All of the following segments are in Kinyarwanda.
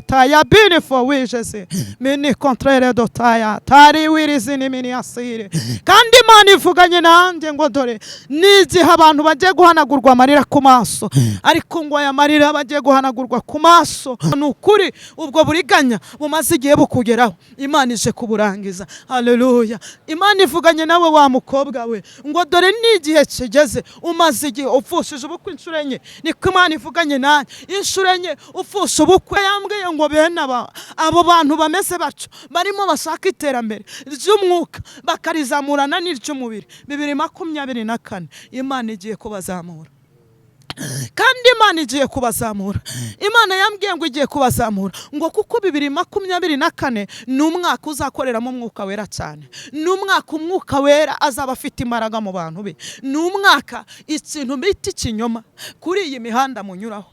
Taya binifo wijeze mini kontrere dotaya tari wirizini mini asire. Kandi Imana ivuganye nanjye ngo dore n'igihe abantu bagiye guhanagurwa amarira ku maso, ariko ngo aya marira bagiye guhanagurwa ku maso ni ukuri, ubwo buriganya bumaze igihe bukugeraho, Imana ije kuburangiza. Haleluya! Imana ivuganye nawe, wa mukobwa we, ngo dore n'igihe kigeze. Umaze igihe upfushije ubukwe inshuro enye, niko Imana ivuganye nanjye, inshuro enye upfusha ubukwe. Yambwiye ngo bene aba, abo bantu bameze batyo barimo bashaka iterambere ry'umwuka bakarizamurana n'iry'umubiri, 2024 Imana igiye kubazamura. Kandi Imana igiye kubazamura. Imana yambwiye ngo igiye kubazamura, ngo kuko 2024 ni umwaka uzakoreramo Umwuka Wera cyane, ni umwaka Umwuka Wera azaba afite imbaraga mu bantu be, ni umwaka ikintu bita ikinyoma kuri iyi mihanda munyuraho,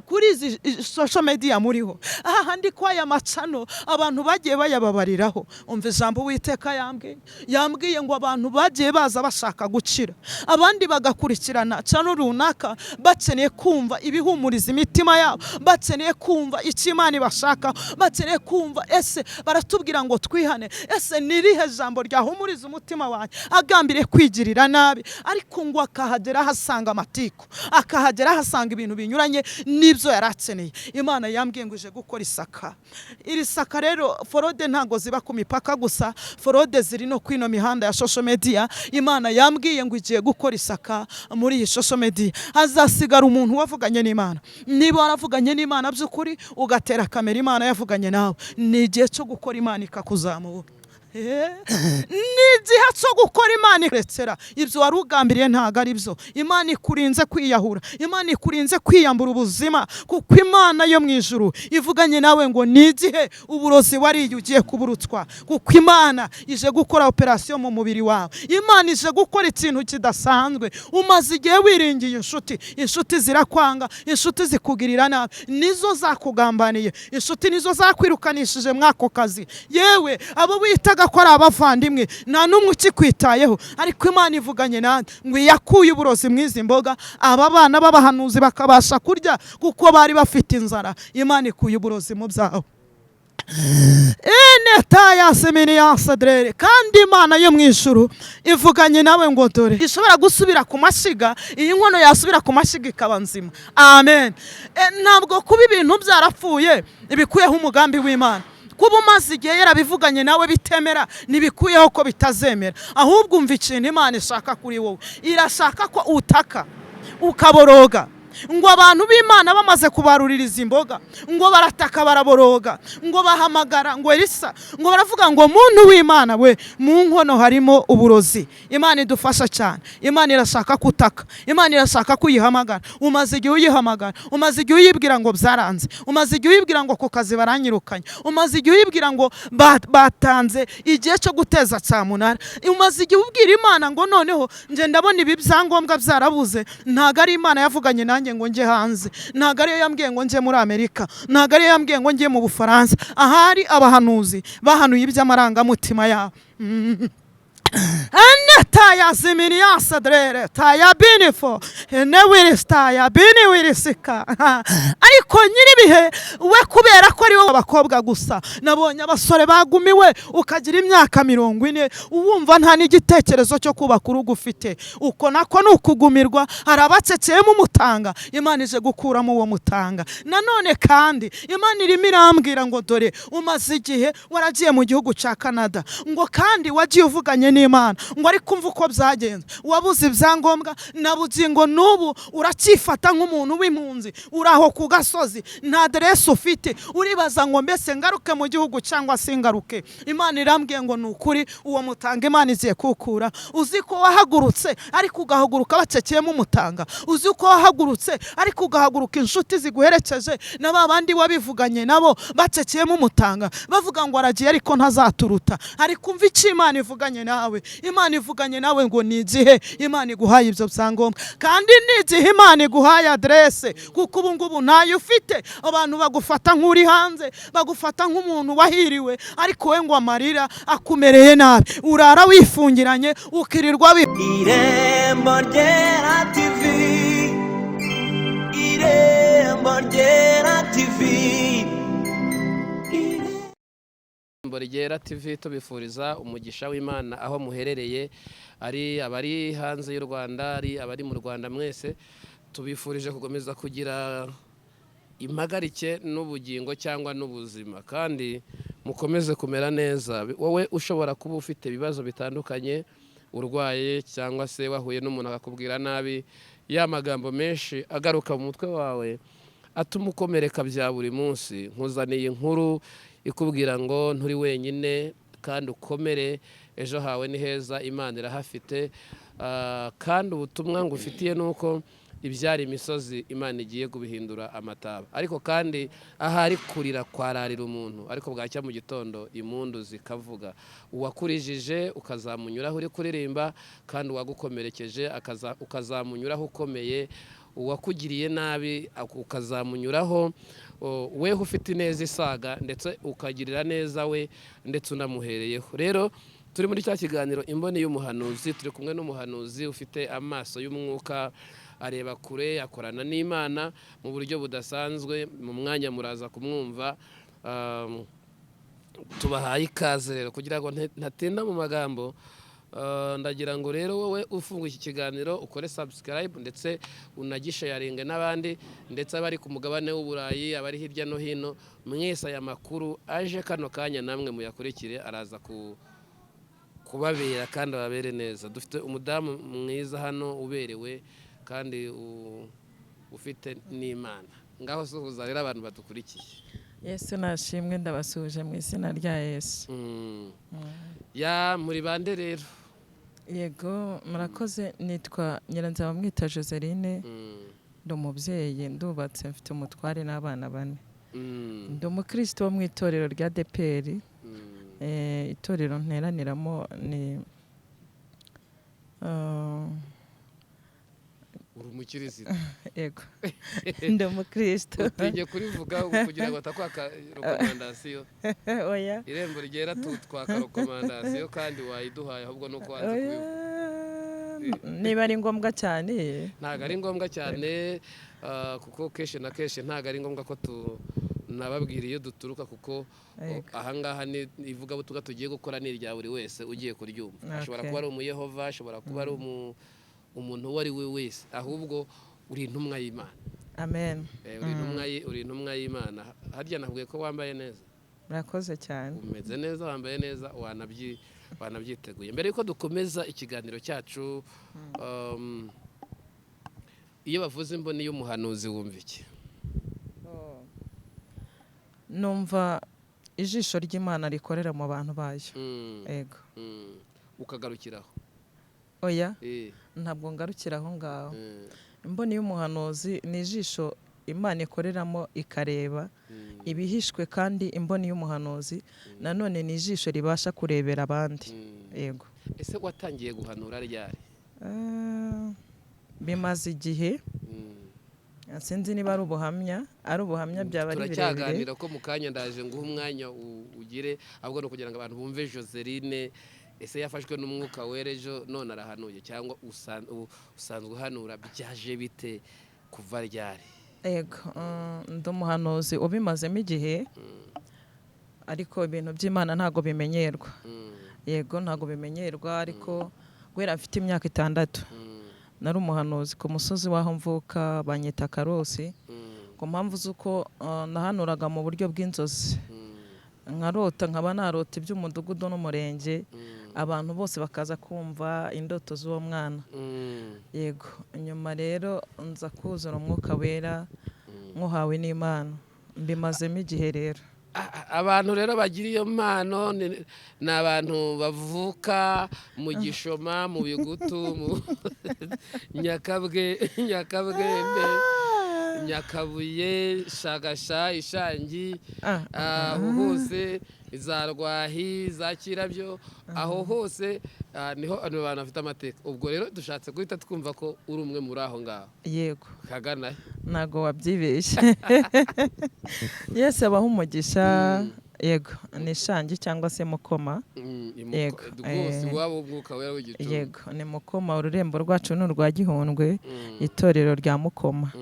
kuri izi social media muriho, ahandi ko aya ma channel abantu bagiye bayababariraho. Umva ijambo Uwiteka yambwiye. Yambwiye ngo abantu bagiye baza bashaka gukira, abandi bagakurikirana channel runaka bakeneye kumva ibihumuriza imitima yabo, bakeneye kumva icyo Imana ibashaka, bakeneye kumva: ese baratubwira ngo twihane? Ese ni irihe jambo ryahumuriza umutima wanjye? Agambiriye kwigirira nabi, ariko ngo akahagera ahasanga amatiku, akahagera ahasanga ibintu binyuranye n'ibyo yari akeneye. Imana yambwiye ngo ije gukora isaka. Iri saka rero, fraude ntabwo ziba ku mipaka gusa, fraude ziri no kwino mihanda ya social media. Imana yambwiye ngo igiye gukora isaka muri iyi social media, hazasigara umuntu wavuganye n'Imana. Niba waravuganye n'Imana by'ukuri, ugatera kamera Imana yavuganye nawe, ni igihe cyo gukora Imana ikakuzamura. Ni igihe cyo gukora Imana irekera ibyo wari ugambiriye. Ntabwo ari byo. Imana ikurinze kwiyahura, Imana ikurinze kwiyambura ubuzima, kuko Imana yo mu ijuru ivuganye nawe ngo ni igihe uburozi wariye ugiye kuburutswa, kuko Imana ije gukora operasiyo mu mubiri wawe. Imana ije gukora ikintu kidasanzwe. Umaze igihe wiringiye inshuti, inshuti zirakwanga, inshuti zikugirira nabi, nizo zakugambaniye, inshuti nizo zakwirukanishije mw'ako kazi. Yewe, abo witaga ko ari abavandimwe nta n'umwe ukikwitayeho. Ariko Imana ivuganye nanjye ngo iyakuye uburozi mu izi mboga, aba bana b'abahanuzi bakabasha kurya kuko bari bafite inzara, Imana ikuye uburozi mu byawe. Eneta seminiyansadrere. Kandi Imana yo mu ijuru ivuganye nawe ngo dore ishobora gusubira ku mashyiga, iyi nkono yasubira ku mashyiga ikaba nzima. Amen. Ntabwo kuba ibintu byarapfuye bikuyeho umugambi w'Imana. Kuba umaze igihe yarabivuganye nawe bitemera ntibikuyeho ko bitazemera. Ahubwo umva ikintu Imana ishaka kuri wowe: irashaka ko utaka ukaboroga. Ngo abantu b'Imana bamaze kubaruririza imboga, ngo barataka baraboroga, ngo bahamagara ngo Elisa, ngo baravuga ngo: "Muntu w'Imana we, mu nkono harimo uburozi." Imana idufasha cyane. Imana irashaka kutaka, Imana irashaka kuyihamagara. Umaze igihe uyihamagara, umaze igihe uyibwira ngo byaranze, umaze igihe uyibwira ngo ku kazi baranyirukanye, umaze igihe uyibwira ngo batanze igihe cyo guteza cyamunara, umaze igihe ubwira Imana ngo noneho njye ndabona ibi byangombwa byarabuze. Ntabwo ari Imana yavuganye nanjye ngo njye hanze, ntabwo ariyo yambwiye ngo njye muri Amerika, ntabwo ariyo yambwiye ngo njye mu Bufaransa. Ahari abahanuzi bahanuye iby'amarangamutima yabo. Ene ziminiyasadrere taya binifo ene wirisitaya bini wirisika. Ariko nyir'ibihe we, kubera ko ari wowe abakobwa gusa, nabonye abasore bagumiwe. Ukagira imyaka 40 wumva nta n'igitekerezo cyo kubaka urugo ufite, uko nako ni ukugumirwa. Hari abaceceyemo umutanga, Imana ije gukuramo uwo mutanga. Nanone kandi Imana irimo irambwira ngo dore umaze igihe waragiye mu gihugu cya Canada, ngo kandi wagiye uvuganye n'Imana, ngo ariko umva uko byagenze, wabuze ibyangombwa na bugingo n'ubu uracyifata nk'umuntu w'impunzi, uri aho ku gasozi, nta aderesi ufite. Uribaza ngo: "Mbese ngaruke mu gihugu cyangwa se ngaruke?" Imana irambwiye ngo ni ukuri, uwo mutanga Imana igiye kuwukura. Uzi ko wahagurutse ariko ugahaguruka bacekeyemo umutanga? Uzi ko wahagurutse ariko ugahaguruka inshuti ziguherekeje na ba bandi wabivuganye nabo bacekeyemo umutanga, bavuga ngo: "Aragiye ariko ntazaturuta"? Ariko umva icyo Imana ivuganye nawe. Imana ivuganye nawe ngo ni igihe Imana iguhaye ibyo byangombwa, kandi ni igihe Imana iguhaye aderese, kuko ubu ngubu ntayo ufite. Abantu bagufata nk'uri hanze, bagufata nk'umuntu wahiriwe, ariko we ngo amarira akumereye nabi, urara wifungiranye, ukirirwa wi Irembo Ryera TV, Irembo Ryera TV. Irembo Ryera TV, tubifuriza umugisha w'Imana aho muherereye, ari abari hanze y'u Rwanda, ari abari mu Rwanda, mwese tubifurije gukomeza kugira impagarike n'ubugingo cyangwa n'ubuzima, kandi mukomeze kumera neza. Wowe ushobora kuba ufite ibibazo bitandukanye, urwaye cyangwa se wahuye n'umuntu akakubwira nabi, ya magambo menshi agaruka mu mutwe wawe atuma ukomereka bya buri munsi, nkuzaniye inkuru ikubwira ngo nturi wenyine kandi ukomere, ejo hawe ni heza, Imana irahafite. Kandi ubutumwa ngufitiye ni uko ibyari imisozi Imana igiye kubihindura amataba. Ariko kandi ahari kurira kwararira umuntu, ariko bwacya mu gitondo impundu zikavuga. Uwakurijije ukazamunyuraho uri kuririmba, kandi uwagukomerekeje ukazamunyuraho ukomeye, uwakugiriye nabi ukazamunyuraho weho ufite ineza isaga, ndetse ukagirira neza we ndetse unamuhereyeho. Rero turi muri cya kiganiro Imboni y'Umuhanuzi, turi kumwe n'umuhanuzi ufite amaso y'umwuka, areba kure, akorana n'Imana mu buryo budasanzwe. Mu mwanya muraza kumwumva. Tubahaye ikaze rero kugira ngo ntatinda mu magambo. Ndagira ngo rero wowe ufunguye iki kiganiro ukore subscribe ndetse unagisharinge n'abandi, ndetse abari ku mugabane w'Uburayi, abari hirya no hino, mwese aya makuru aje kano kanya namwe muyakurikire, araza kubabera kandi ababere neza. Dufite umudamu mwiza hano uberewe kandi ufite n'Imana. Ngaho suhuza rero abantu badukurikiye. Yesu nashimwe, ndabasuhuje mu izina rya Yesu. Ya, muri bande rero? Yego, murakoze. Nitwa Nyiranzabamwita Joseline, ndi umubyeyi, ndubatse, mfite umutware n'abana 4. Ndi umukristo wo mu itorero rya ADEPR. Itorero nteraniramo ni Uri umukirisitu? Yego, ndi umukristo. Utinye kurivuga kugira ngo batakwaka recommandation? Oya. Irembo Ryera twaka recommandation kandi wayiduhaye, ahubwo nuko wanze Oya. kubivuga. Niba ari ngombwa cyane. Ntabwo ari ngombwa cyane, kuko kenshi na kenshi ntabwo ari ngombwa ko tunababwira iyo duturuka, kuko ahangaha ni ivugabutumwa tugiye gukora, ni irya buri wese ugiye kuryumva. Ashobora kuba ari umuyehova, ashobora kuba ari umuntu uwo ari we wese, ahubwo uri intumwa y'Imana. Amen. Uri intumwa y'Imana. Harya nakubwiye ko wambaye neza? Murakoze cyane. Umeze neza, wambaye neza, wanabyiteguye. Mbere yuko dukomeza ikiganiro cyacu, iyo bavuze imboni y'umuhanuzi wumva iki? Numva ijisho ry'Imana rikorera mu bantu bayo. Yego. Ukagarukiraho? Oya, ntabwo ngarukira aho ngaho. Imboni y'umuhanuzi ni ijisho Imana ikoreramo ikareba ibihishwe, kandi imboni y'umuhanuzi nanone ni ijisho ribasha kurebera abandi. Yego. Ese watangiye guhanura ryari? Bimaze igihe. Sinzi niba ari ubuhamya, ari ubuhamya byaba ari birebire. Turacyaganira ko mu kanya ndaje nguhe umwanya ugire, ahubwo ni ukugira ngo abantu bumve Joseline. Ese yafashwe n'umwuka wera ejo none arahanuye, cyangwa usanzwe uhanura, byaje bite, kuva ryari? Yego, ndi umuhanuzi ubimazemo igihe, ariko ibintu by'Imana ntabwo bimenyerwa. Yego, ntabwo bimenyerwa, ariko guhera mfite imyaka 6 nari umuhanuzi ku musozi w'aho mvuka, banyita Karosi ku mpamvu z'uko nahanuraga mu buryo bw'inzozi, nkarota, nkaba narota iby'umudugudu n'umurenge, abantu bose bakaza kumva indoto z'uwo mwana. Yego, nyuma rero nza kuzura umwuka wera nkuhawe n'Imana, mbimazemo igihe rero. Abantu rero bagira iyo mpano ni abantu bavuka mu Gishoma, mu Bigutu, mu Nyakabwe, Nyakabwembe, Nyakabuye, Shagasha, Ishangi, aho hose za Rwahi, za Kirabyo, aho hose niho abantu bafite amateka. Ubwo rero dushatse guhita twumva ko uri umwe muri aho ngaho. Yego. Kagana. Ntabwo wabyibeshye, Yesu abaha umugisha. Yego, ni Shangi cyangwa se Mukoma. Yego, Rwose iwabo w'umwuka wera w'igicumbi. Yego, ni Mukoma, ururembo rwacu ni urwa Gihundwe, itorero rya Mukoma.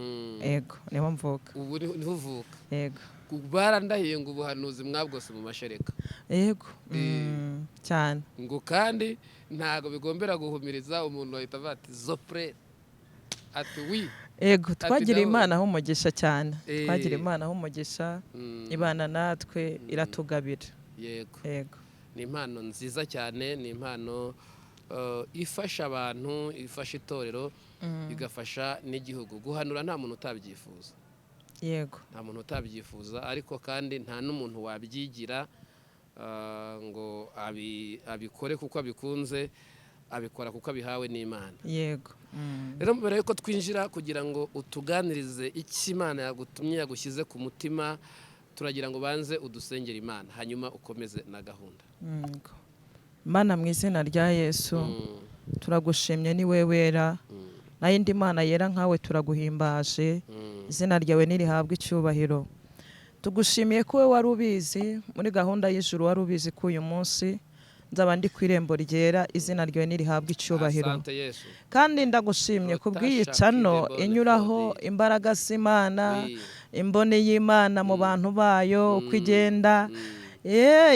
Yego, niho mvuka. Ubu niho uvuka? Yego. Barandahiye ngo ubuhanuzi mwabwose mu mashereka. Yego. Eh. Cyane. Ngo kandi ntabwo bigombera guhumiriza umuntu, ahita avuga ati zopure, ati oui. Yego, Ati twagiriye nawe. Imana ho umugisha cyane. Twagiriye Imana ho umugisha, ibana natwe, iratugabira. Yego. Ni impano nziza cyane, ni impano ifasha abantu, ifasha itorero, igafasha n'igihugu. Guhanura nta muntu utabyifuza. Nta muntu utabyifuza, ariko kandi nta n'umuntu wabyigira ngo abikore kuko abikunze, abikora kuko abihawe n'Imana. Rero mbere yuko twinjira kugira ngo utuganirize icyo Imana yagutumye, yagushyize ku mutima, turagira ngo banze udusengere Imana, hanyuma ukomeze na gahunda. Yego. Mana, mu izina rya Yesu, turagushimye, ni we wera, nayo indi Mana yera nkawe, turaguhimbaje. Izina ryawe nirihabwe icyubahiro. Tugushimiye ko wowe wari ubizi muri gahunda y'ijuru, wari ubizi ko uyu munsi nzaba ndi ku Irembo Ryera. Izina ryawe nirihabwe icyubahiro. Asante Yesu. Kandi ndagushimye ku bw'iyi Rotasha channel kidebone inyuraho fodi. imbaraga z'Imana, imboni y'Imana mu bantu bayo uko igenda.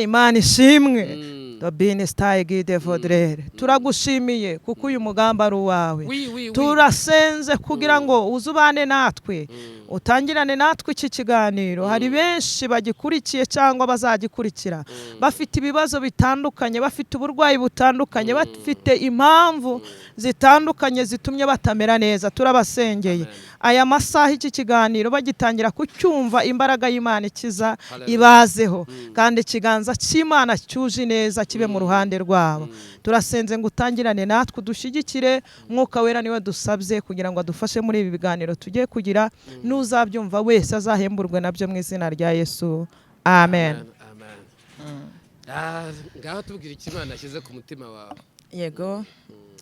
Imana ishimwe. Dobine sitayi gide vodrere, turagushimiye kuko uyu mugambi ari uwawe. Oui, oui, oui. Turasenze kugira ngo uzubane natwe, utangirane natwe iki kiganiro. Hari benshi bagikurikiye cyangwa bazagikurikira bafite ibibazo bitandukanye, bafite uburwayi butandukanye, bafite impamvu zitandukanye zitumye batamera neza. Turabasengeye, aya masaha iki kiganiro bagitangira kucyumva, imbaraga y'Imana ikiza Hallelujah. ibazeho, kandi ikiganza cy'Imana cyuje neza kibe mu ruhande rwabo. Turasenze ngo utangirane natwe, udushyigikire. Mwuka Wera niwe dusabye kugira ngo adufashe muri ibi biganiro tugiye kugira. N'uzabyumva wese azahemburwe nabyo, mu izina rya Yesu, amen. Amen. Ngaho tubwira icyo Imana yashyize ku mutima wawe. Yego,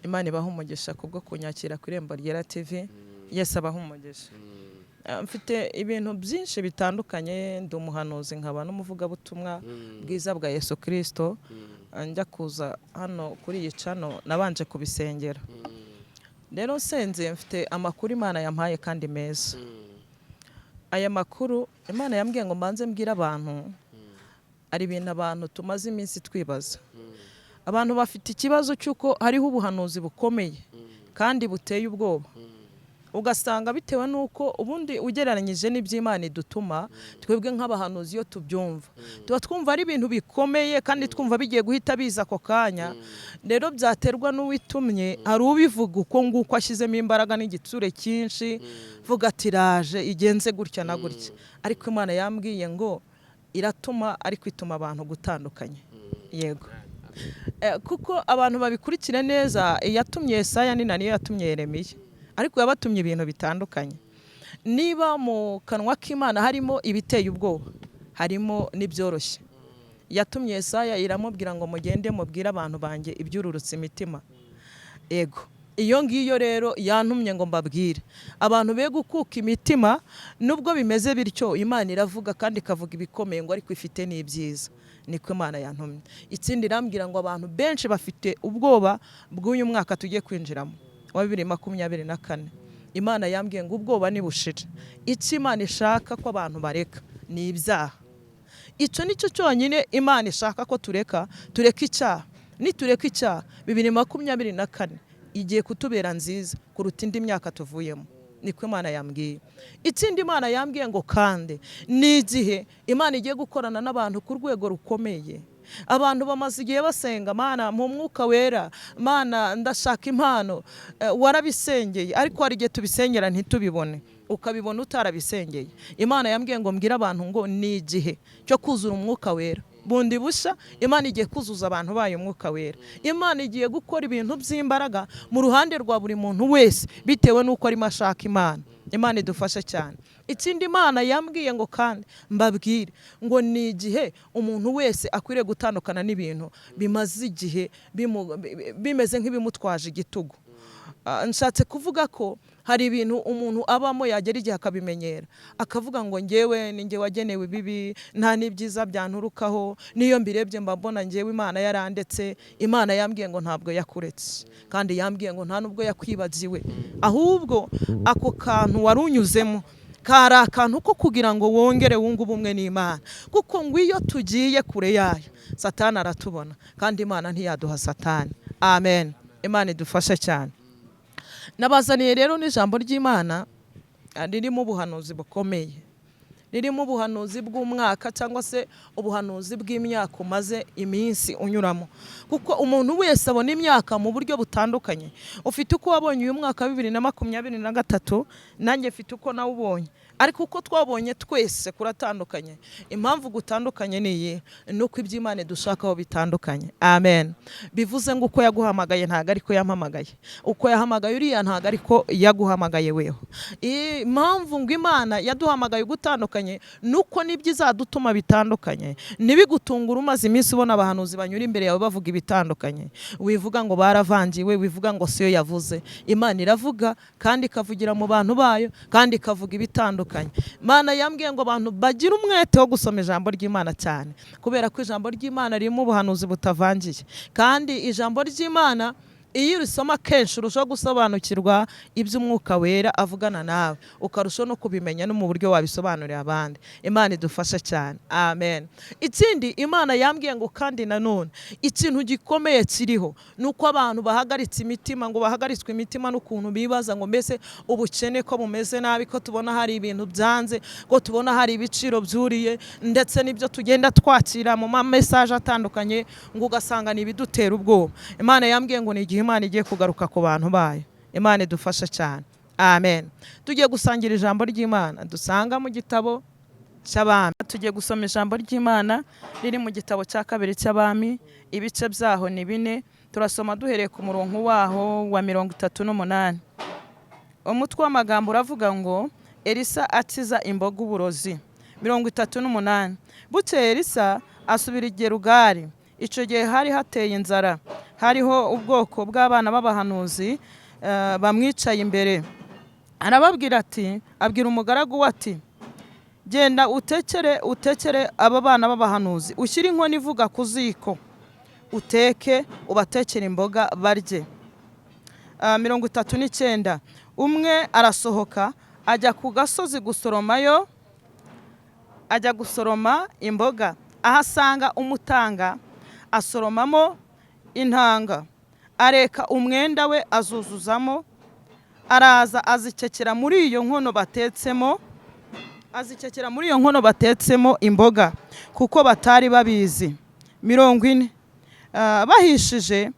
Imana ibaha umugisha kubwo kunyakira ku Irembo Ryera TV. Yesu abaha umugisha. Mfite ibintu byinshi bitandukanye. Ndi umuhanuzi, nkaba n'umuvugabutumwa bwiza bwa Yesu Kirisito. Njya kuza hano kuri iyi channel nabanje kubisengera. Rero nsenze, mfite amakuru Imana yampaye kandi meza. Aya makuru Imana yambwiye ngo mbanze mbwire abantu, ari ibintu abantu tumaze iminsi twibaza. Abantu bafite ikibazo cy'uko hariho ubuhanuzi bukomeye kandi buteye ubwoba, ugasanga bitewe n'uko ubundi ugereranyije n'iby'Imana idutuma, twebwe nk'abahanuzi iyo tubyumva tuba twumva ari ibintu bikomeye kandi twumva bigiye guhita biza ako kanya. Rero byaterwa n'uwitumye. Hari ubivuga uko nguko ashyizemo imbaraga n'igitsure cyinshi, vuga ati raje igenze gutya na gutya. Ariko Imana yambwiye ngo iratuma, ariko ituma abantu gutandukanye. Yego. Kuko abantu babikurikire neza, iyatumye Yesaya ni na niyo yatumye Yeremiya, ariko yabatumye ibintu bitandukanye. Niba mu kanwa k'Imana harimo ibiteye ubwoba, harimo n'ibyoroshye. Yatumye Yesaya iramubwira ngo mugende mubwire abantu banjye ibyururutse imitima. Yego, iyo ngiyo rero yantumye ngo mbabwire abantu be gukuka imitima. Nubwo bimeze bityo, Imana iravuga kandi ikavuga ibikomeye, ngo ariko ifite n'ibyiza. Niko Imana yantumye. Ikindi irambwira ngo abantu benshi bafite ubwoba bw'uyu mwaka tugiye kwinjiramo wa 2024. Imana yambwiye ngo ubwoba nibushire. Icyo Imana ishaka ko abantu bareka ni ibyaha. Icyo ni cyo cyonyine Imana ishaka ko tureka. Tureka icyaha. Nitureka icyaha, 2024 igiye kutubera nziza kuruta indi myaka tuvuyemo. Niko Imana yambwiye. Ikindi Imana yambwiye ngo kandi ni igihe Imana igiye gukorana n'abantu ku rwego rukomeye. Abantu bamaze igihe basenga: "Mana, mu Mwuka Wera, Mana, ndashaka impano." Warabisengeye, ariko hari igihe tubisengera ntitubibone, ukabibona utarabisengeye. Imana yambwiye ngo mbwire abantu ngo ni igihe cyo kuzura Umwuka Wera bundi busha. Imana igiye kuzuza abantu bayo Umwuka Wera. Imana igiye gukora ibintu by'imbaraga mu ruhande rwa buri muntu wese bitewe n'uko arimo ashaka Imana. Imana idufashe cyane. Ikindi Imana yambwiye ngo kandi mbabwire ngo ni igihe umuntu wese akwiriye gutandukana n'ibintu bimaze igihe bimeze nk'ibimutwaje igitugu. Nshatse kuvuga ko hari ibintu umuntu abamo, yagera igihe akabimenyera, akavuga ngo ngewe ni nge wagenewe ibibi, nta n'ibyiza byanturukaho, n'iyo mbirebye mba mbona ngewe Imana yarandetse. Imana yambwiye ngo ntabwo yakuretse, kandi yambwiye ngo nta n'ubwo yakwibagiwe, ahubwo ako kantu wari unyuzemo Kari akantu ko kugira ngo wongere wunge ubumwe n'Imana, kuko ngo iyo tugiye kure yayo Satani aratubona, kandi Imana ntiyaduha Satani. Amen. Imana idufashe cyane. Nabazaniye rero n'ijambo ry'Imana ririmo ubuhanuzi bukomeye, ririmo ubuhanuzi bw'umwaka cyangwa se ubuhanuzi bw'imyaka umaze iminsi unyuramo, kuko umuntu wese abona imyaka mu buryo butandukanye. Ufite uko wabonye uyu mwaka wa 2023, nanjye mfite uko nawubonye, ariko uko twabonye twese kuratandukanye. Impamvu gutandukanye ni iyi, ni uko iby'Imana dushakaho bitandukanye. Amen. Bivuze ngo uko yaguhamagaye ntabwo ariko yampamagaye, uko yahamagaye uriya ntabwo ariko yaguhamagaye weho. Impamvu ngo Imana yaduhamagaye gutandukanye ni uko n'ibyo izadutuma bitandukanye. Ntibigutungure umaze iminsi ubona abahanuzi banyura imbere yawe bavuga ibitandukanye, wivuga ngo baravangiwe, wivuga ngo siyo yavuze. Imana iravuga kandi ikavugira mu bantu bayo, kandi ikavuga ibitandukanye. Imana yambwiye ngo abantu bagire umwete wo gusoma ijambo ry'Imana cyane, kubera ko ijambo ry'Imana ririmo ubuhanuzi butavangiye, kandi ijambo ry'Imana iyo urisoma kenshi urushaho gusobanukirwa iby'Umwuka Wera avugana nawe, ukarushaho no kubimenya no mu buryo wabisobanurira abandi. Imana idufashe cyane. Amen. Ikindi Imana yambwiye ngo kandi nanone ikintu gikomeye kiriho ni uko abantu bahagaritse imitima, ngo bahagaritswe imitima n'ukuntu bibaza ngo mbese ubukene ko bumeze nabi, ko tubona hari ibintu byanze, ko tubona hari ibiciro byuriye, ndetse n'ibyo tugenda twakira mu ma message atandukanye, ngo ugasanga ni ibidutera ubwoba. Imana yambwiye ngo ni igihe Imana igiye kugaruka ku bantu bayo. Imana idufashe cyane. Amen. Tugiye gusangira ijambo ry'Imana dusanga mu gitabo cy'Abami. Tugiye gusoma ijambo ry'Imana riri mu gitabo cya kabiri cy'Abami, ibice byaho ni 4. Turasoma duhereye ku murongo waho wa 38. Umutwe w'amagambo uravuga ngo Elisa akiza imboga uburozi. 38. Bukeye Elisa asubira i Gerugali. Icyo gihe hari hateye inzara, hariho ubwoko bw'abana b'abahanuzi bamwicaye imbere. Arababwira ati, abwira umugaragu we ati, genda utekere aba bana b'abahanuzi, ushyire inkono ivuga ku ziko, uteke ubatekere imboga barye. 39. Umwe arasohoka ajya ku gasozi gusoromayo, ajya gusoroma imboga, ahasanga umutanga asoromamo intanga, areka umwenda we azuzuzamo, araza azikekera muri iyo nkono batetsemo, azikekera muri iyo nkono batetsemo imboga, kuko batari babizi. 40. Bahishije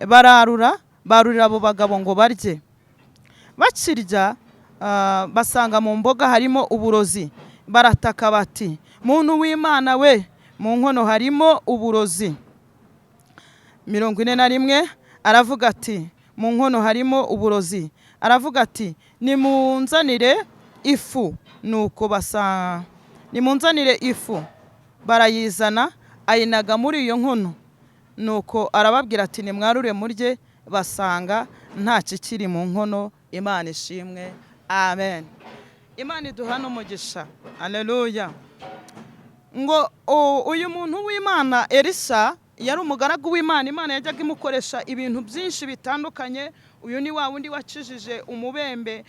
bararura, barurira abo bagabo ngo barye. Bakirya basanga mu mboga harimo uburozi, barataka bati, muntu w'Imana we, mu nkono harimo uburozi. 41. Aravuga ati, mu nkono harimo uburozi. Aravuga ati, nimunzanire ifu. Nuko nimunzanire ifu. Barayizana, ayinaga muri iyo nkono. Nuko arababwira ati, nimwarure murye. Basanga nta kikiri mu nkono. Imana ishimwe. Amen. Imana iduha n'umugisha. Haleluya. Ngo uyu muntu w'Imana Elisa yari umugaragu w'Imana. Imana yajyaga imukoresha ibintu byinshi bitandukanye. Uyu ni wa wundi wakijije umubembe,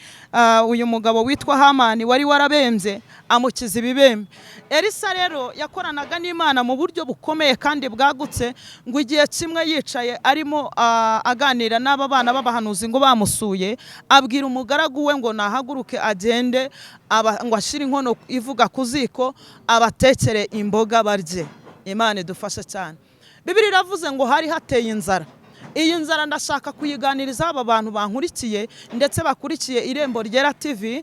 uyu mugabo witwa Hamani wari warabembye, amukiza ibibembe. Elisa rero yakoranaga n'Imana mu buryo bukomeye kandi bwagutse. Ngo igihe kimwe yicaye arimo aganira n'aba bana b'abahanuzi ngo bamusuye, abwira umugaragu we ngo nahaguruke agende ngo ashyire inkono ivuga ku ziko, abatekere imboga barye. Imana idufashe cyane. Bibiliya iravuze ngo hari hateye inzara. Iyi nzara ndashaka kuyiganiriza aba bantu bankurikiye ndetse bakurikiye Irembo Ryera TV.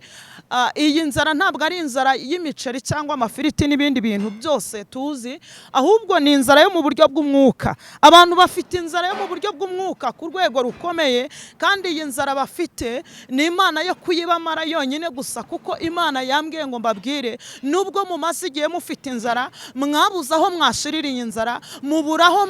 Iyi nzara ntabwo ari inzara y'imiceri cyangwa amafiriti n'ibindi bintu byose tuzi, ahubwo ni inzara yo mu buryo bw'umwuka. Abantu bafite inzara yo mu buryo bw'umwuka ku rwego rukomeye, kandi iyi nzara bafite ni Imana yo kuyibamara yonyine gusa, kuko Imana yambwiye ngo mbabwire, nubwo mumaze igihe mufite inzara, mwabuze aho mwashirira iyi nzara, mubura aho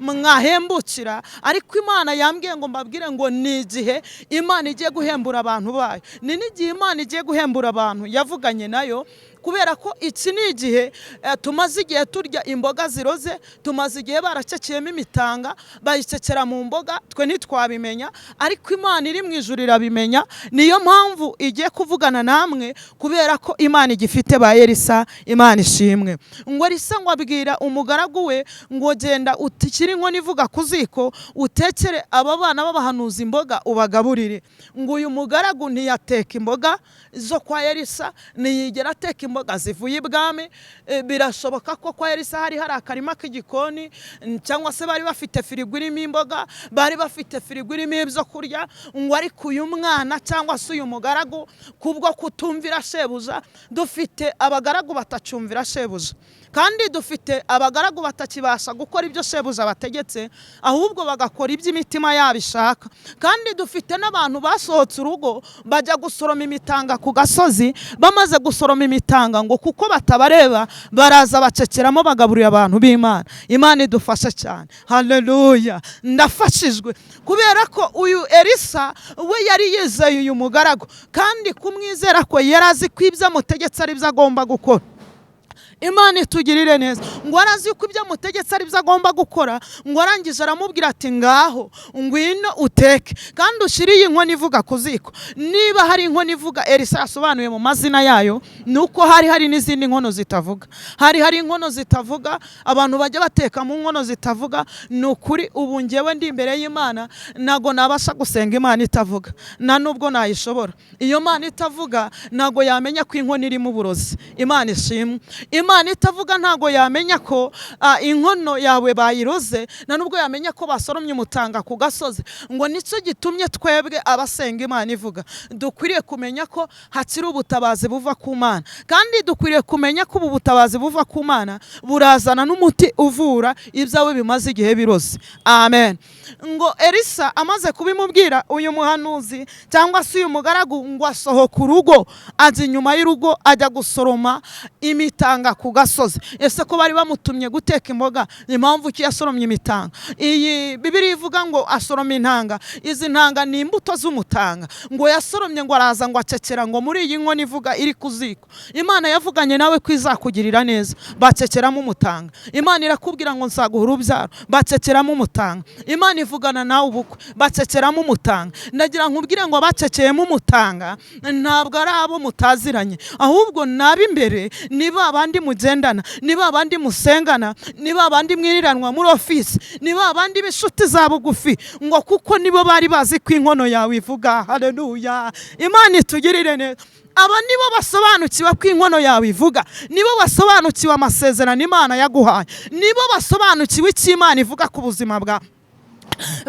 mwahembukira, ariko Imana yambwiye ngo mbabwire ngo ni igihe Imana igiye guhembura abantu bayo. Ni n'igihe Imana igiye guhembura abantu yavuganye nayo. Kubera ko iki ni igihe tumaze igihe turya imboga ziroze, tumaze igihe baracekeyemo imitanga, bayicekera mu mboga, twe ntitwabimenya, ariko Imana iri mu ijuru irabimenya. Niyo mpamvu igiye kuvugana namwe, kubera ko Imana igifite ba Elisa. Imana ishimwe. Ngo Elisa ngo abwira umugaragu we ngo genda utikire inkono ivuga ku ziko, utekere aba bana b'abahanuzi imboga, ubagaburire. Ngo uyu mugaragu ntiyateka imboga zo kwa Elisa, ntiyigera ateka imboga zivuye ibwami. Birashoboka ko kwa Elisa hari hari akarima k'igikoni, cyangwa se bari bafite firigo irimo imboga, bari bafite firigo irimo ibyo kurya. Ngo ariko uyu mwana cyangwa se uyu mugaragu, kubwo kutumvira shebuja, dufite abagaragu batacyumvira shebuja, kandi dufite abagaragu batakibasha gukora ibyo shebuja bategetse, ahubwo bagakora iby'imitima yabo ishaka. Kandi dufite n'abantu basohotse urugo bajya gusoroma imitanga ku gasozi. Bamaze gusoroma imitanga, ngo kuko batabareba, baraza bacekeramo, bagaburira abantu b'Imana. Imana idufashe cyane. Haleluya, ndafashijwe. Kubera ko uyu Elisa we yari yizeye uyu mugaragu, kandi kumwizera ko yari azi ko ibyo amutegetse ari byo agomba gukora. Imana itugirire neza. Ngo arazi yuko ibyo amutegetse ari byo agomba gukora. Ngo arangije aramubwira ati ngaho ngwino uteke, kandi ushyire iyi nkono ivuga ku ziko. Niba hari inkono ivuga Elisa yasobanuye mu mazina yayo, ni uko hari hari n'izindi nkono zitavuga. Hari hari inkono zitavuga, abantu bajya bateka mu nkono zitavuga. Ni ukuri, ubu ngewe ndi imbere y'Imana, ntabwo nabasha gusenga Imana itavuga, nta nubwo nayishobora. Iyo Mana itavuga ntabwo yamenya ko inkono irimo uburozi. Imana ishimwe. Imana itavuga ntabwo yamenya ko inkono yawe bayiroze, nta nubwo yamenya ko basoromye umutanga ku gasozi. Ngo nicyo gitumye twebwe abasenga Imana ivuga dukwiriye kumenya ko hakiri ubutabazi buva ku Mana, kandi dukwiriye kumenya ko ubu butabazi buva ku Mana burazana n'umuti uvura ibyawe bimaze igihe biroze. Amen. Ngo Elisa amaze kubimubwira, uyu muhanuzi cyangwa se uyu mugaragu ngo asohoka urugo, ajya inyuma y'urugo, ajya gusoroma imitanga ku gasozi. Ese ko bari bamutumye guteka imboga, impamvu ki yasoromye imitanga? Iyi Bibiliya ivuga ngo asoroma intanga. Izi ntanga ni imbuto z'umutanga. Ngo yasoromye, ngo araza, ngo acekera ngo muri iyi nkono ivuga iri ku ziko. Imana yavuganye nawe ko izakugirira neza, bacekeramo umutanga. Imana irakubwira ngo nzaguha urubyaro, bacekeramo umutanga. Imana ivugana nawe ubukwe, bacekeramo umutanga. Ndagira nkubwire ngo abacekeyemo umutanga ntabwo ari abo mutaziranye, ahubwo ni ab'imbere, ni ba bandi mugendana, ni ba bandi musengana, ni ba bandi mwiriranwa muri ofisi, ni ba bandi b'inshuti za bugufi. Ngo kuko nibo bari bazi ko inkono yawe ivuga. Haleluya, Imana itugirire neza. Aba nibo basobanukiwe ko inkono yawe ivuga, nibo basobanukiwe amasezerano Imana yaguhaye, nibo basobanukiwe icyo Imana ivuga ku buzima bwawe,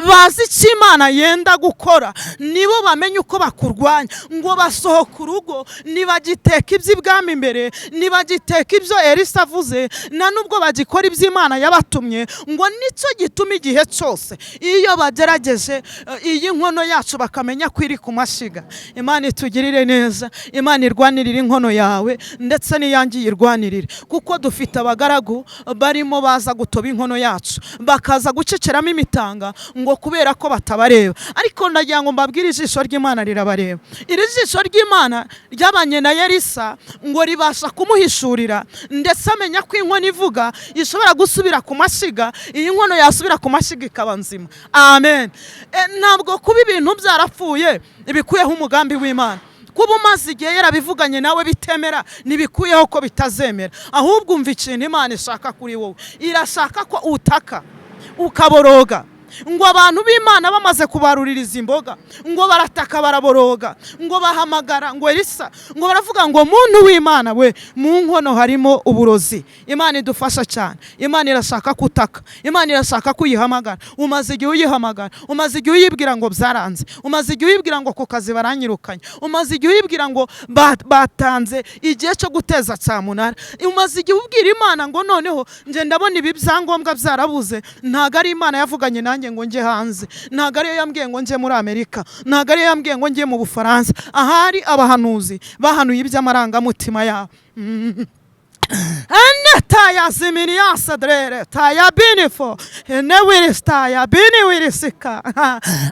bazi icyo Imana yenda gukora, nibo bamenya uko bakurwanya. Ngo basohoka urugo, ntibagiteka iby'ibwami imbere, ntibagiteka ibyo Elisa avuze, nta nubwo bagikora iby'Imana yabatumye. Ngo nicyo gituma igihe cyose iyo bagerageje iyi nkono yacu bakamenya ko iri ku mashyiga. Imana itugirire neza. Imana irwanirire inkono yawe, ndetse n'iyanjye iyirwanirire, kuko dufite abagaragu barimo baza gutoba inkono yacu, bakaza gucekeramo imitanga, ngo kubera ko batabareba. Ariko ndagira ngo mbabwire, ijisho ry'Imana rirabareba. Iri jisho ry'Imana ryabanye na Elisa, ngo ribasha kumuhishurira, ndetse amenya ko inkono ivuga ishobora gusubira ku mashyiga. Iyi nkono yasubira ku mashyiga ikaba nzima. Amen. Ntabwo kuba ibintu byarapfuye bikuyeho umugambi w'Imana. Kuba umaze igihe yarabivuganye nawe bitemera ntibikuyeho ko bitazemera. Ahubwo umva ikintu Imana ishaka kuri wowe: irashaka ko utaka, ukaboroga. Ngo abantu b'Imana bamaze kubaruririza imboga, ngo barataka, baraboroga, ngo bahamagara ngo Elisa, ngo baravuga ngo muntu w'Imana we, mu nkono harimo uburozi. Imana idufasha cyane. Imana irashaka kutaka, Imana irashaka kuyihamagara. Umaze igihe uyihamagara, umaze igihe uyibwira ngo byaranze, umaze igihe uyibwira ngo ku kazi baranyirukanye, umaze igihe uyibwira ngo batanze igihe cyo guteza cyamunara, umaze igihe ubwira Imana ngo noneho nge ndabona ibi byangombwa byarabuze. Ntabwo ari Imana yavuganye nanjye ngo njye hanze, ntabwo ariyo yambwiye ngo njye muri Amerika, ntabwo ariyo yambwiye ngo njye mu Bufaransa. Ahari abahanuzi bahanuye iby'amarangamutima yabo. Ene taya ziminiyasa drere taya binifo ene wiristaya bini wirisika.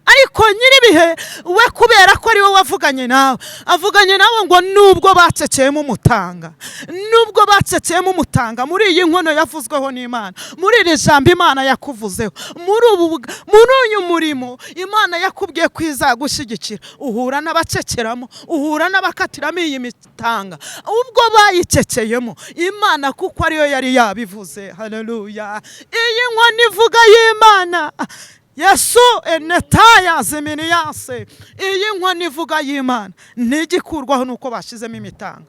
Ariko nyiribihe we, kubera ko ari we wavuganye nawe, avuganye nawe ngo nubwo baceceyemo umutanga, nubwo baceceyemo umutanga muri iyi nkono yavuzweho n'Imana, muri iri jambo Imana yakuvuzeho, muri uyu murimo Imana yakubwiye ko izagushyigikira, uhura n'abacekeramo, uhura n'abakatiramo iyi mitanga, ubwo bayiceceyemo Imana kuko ariyo yari yabivuze. Haleluya! Iyi nkono ivuga y'Imana Yesu enetaya ziminiyase, iyi nkono ivuga y'Imana ntigikurwaho nuko bashyizemo imitanga.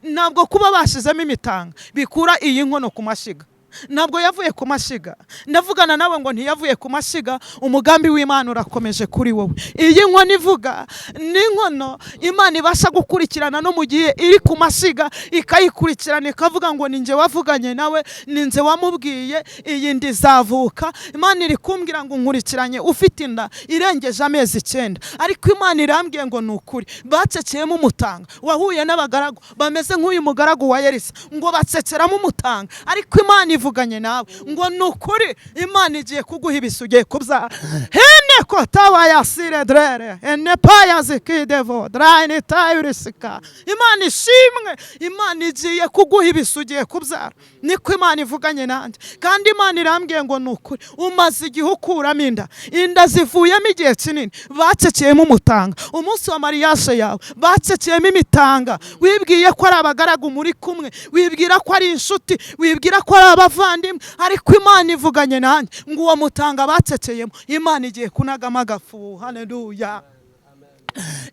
Ntabwo kuba bashyizemo imitanga bikura iyi nkono ku mashyiga. Ntabwo yavuye ku mashyiga. Ndavugana nawe ngo ntiyavuye ku mashyiga, umugambi w'Imana urakomeje kuri wowe. Iyi nkono ivuga ni inkono Imana ibasha gukurikirana no mu gihe iri ku mashyiga, ikayikurikirana ikavuga ngo ni njye wavuganye nawe, ni njye wamubwiye, iyi nda izavuka. Imana iri kumbwira ngo nkurikiranye ufite inda irengeje amezi 9, ariko Imana irambwiye ngo ni ukuri baceceyemo umutanga. Wahuye n'abagaragu bameze nk'uyu mugaragu wa Elisa, ngo bacekeramo umutanga, ariko Imana ivuganye nawe ngo ni ukuri Imana igiye kuguha ibisugiye kubyara. Hene kotaba yasire drere ene paya zikidevo drayini tayurisika. Imana ishimwe, Imana igiye kuguha ibisugiye kubyara, niko Imana ivuganye nanjye. Kandi Imana irambwiye ngo ni ukuri umaze igihe ukuramo inda, inda zivuyemo igihe kinini, baceceyemo umutanga. Umunsi wa mariyashe yawe baceceyemo imitanga, wibwiye ko ari abagaragu muri kumwe, wibwira ko ari inshuti, wibwira ko ari abavandimwe, ariko Imana ivuganye nanjye ngo uwo mutanga baceceyemo Imana igiye kunagamo agafu. Haleluya!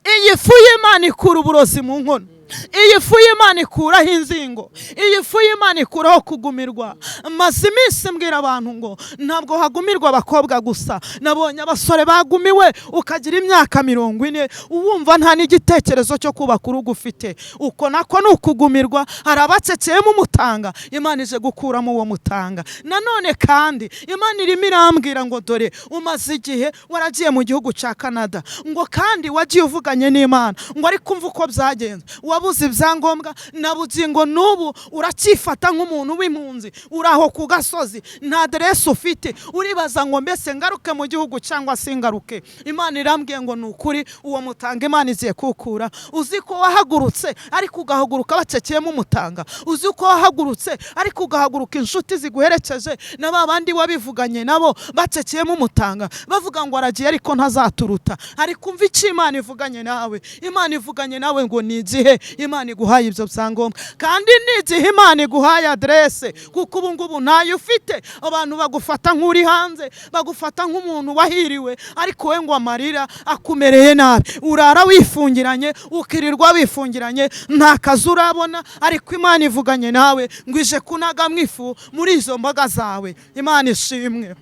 Iyi fu y'Imana ikura uburozi mu nkono, iyi fu y'Imana ikuraho inzingo, iyi fu y'Imana ikuraho kugumirwa. Maze iminsi mbwira abantu ngo ntabwo hagumirwa abakobwa gusa, nabonye abasore bagumiwe, ukagira imyaka 40 uwumva nta n'igitekerezo cyo kubaka urugo ufite, uko nako ni ukugumirwa. Hari abaceceyemo umutanga, Imana ije gukuramo uwo mutanga. Nanone kandi Imana irimo irambwira ngo dore umaze igihe waragiye mu gihugu cya Canada, ngo kandi wagiye uvuganye n'Imana, ngo ariko umva uko byagenze, wabuze ibyangombwa na bugingo n'ubu uracyifata nk'umuntu w'impunzi, uri aho ku gasozi nta aderesi ufite, uribaza ngo mbese ngaruke mu gihugu cyangwa singaruke. Imana irambwiye ngo ni ukuri uwo mutanga Imana igiye kukura. Uzi ko wahagurutse ariko ugahaguruka baceceyemo umutanga, uzi ko wahagurutse ariko ugahaguruka inshuti ziguherekeje na ba bandi wabivuganye nabo baceceyemo umutanga, bavuga ngo aragiye ariko ntazaturuta. Ariko umva icyo Imana ivuganye nawe, Imana ivuganye nawe ngo ni igihe Imana iguhaye ibyo byangombwa, kandi ni igihe Imana iguhaye aderese, kuko ubu ngubu ntayo ufite. Abantu bagufata nk'uri hanze, bagufata nk'umuntu wahiriwe, ariko we ngo amarira akumereye nabi, urara wifungiranye, ukirirwa wifungiranye, nta kazi urabona, ariko Imana ivuganye nawe ngo ije kunagamo ifu muri izo mboga zawe. Imana ishimwe.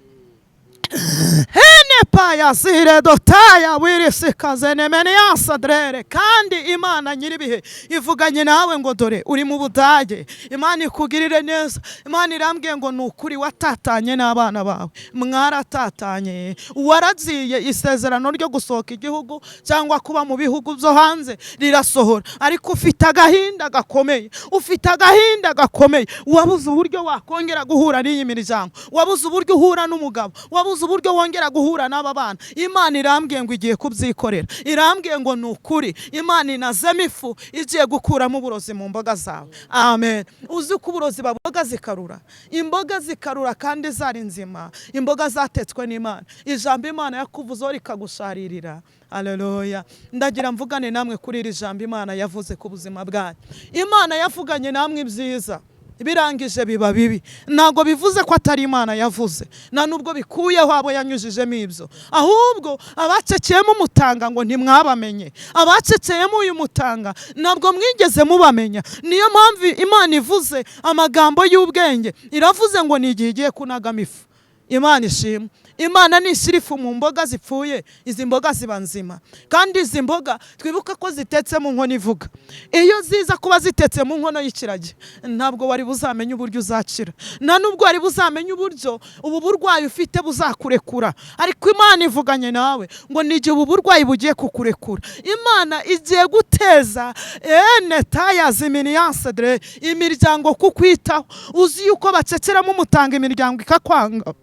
Hene paya zire dotaya wirisikaze nemeniyasa drere. Kandi Imana nyiribihe ivuganye nawe ngo dore uri mu Budage, Imana ikugirire neza. Imana irambwiye ngo ni ukuri watatanye n'abana bawe, mwaratatanye, waragiye isezerano ryo gusohoka igihugu cyangwa kuba mu bihugu byo hanze rirasohora, ariko ufite agahinda gakomeye, ufite agahinda gakomeye, wabuze uburyo wakongera guhura n'iyi miryango, wabuze uburyo uhura n'umugabo, wabuze uburyo wongera guhura n'aba bana. Imana irambwiye ngo igiye kubyikorera, irambwiye ngo ni ukuri Imana inazemo ifu igiye gukuramo uburozi mu mboga zawe. Amen. Uzi ko uburozi baboga zikarura, imboga zikarura kandi zari nzima, imboga zatetswe n'Imana, ijambo Imana yakuvuzeho rikagusharirira. Haleluya. Ndagira mvugane namwe kuri iri jambo Imana yavuze ku buzima bwanyu. Imana yavuganye namwe ibyiza birangije biba bibi. Ntabwo bivuze ko atari Imana yavuze, nta nubwo bikuyeho abo yanyujijemo ibyo, ahubwo abaceceyemo umutanga ngo ntimwabamenye, abaceceyemo uyu mutanga ntabwo mwigeze mubamenya. Niyo mpamvu Imana ivuze amagambo y'ubwenge, iravuze ngo ni igihe igiye kunagamo ifu. Imana ishimwe. Imana nishyira ifu mu mboga zipfuye, izi mboga ziba nzima. Kandi izi mboga twibuke ko zitetse mu nkono ivuga. Iyo ziza kuba zitetse mu nkono y'ikiragi, ntabwo wari buzamenye uburyo uzakira, nta nubwo wari buzamenye uburyo ubu burwayi ufite buzakurekura. Ariko Imana ivuganye nawe ngo ni igihe ubu burwayi bugiye kukurekura. Imana igiye guteza enetayaziminyansedre imiryango kukwitaho. Uzi yuko bacekeramo umutanga imiryango ikakwanga,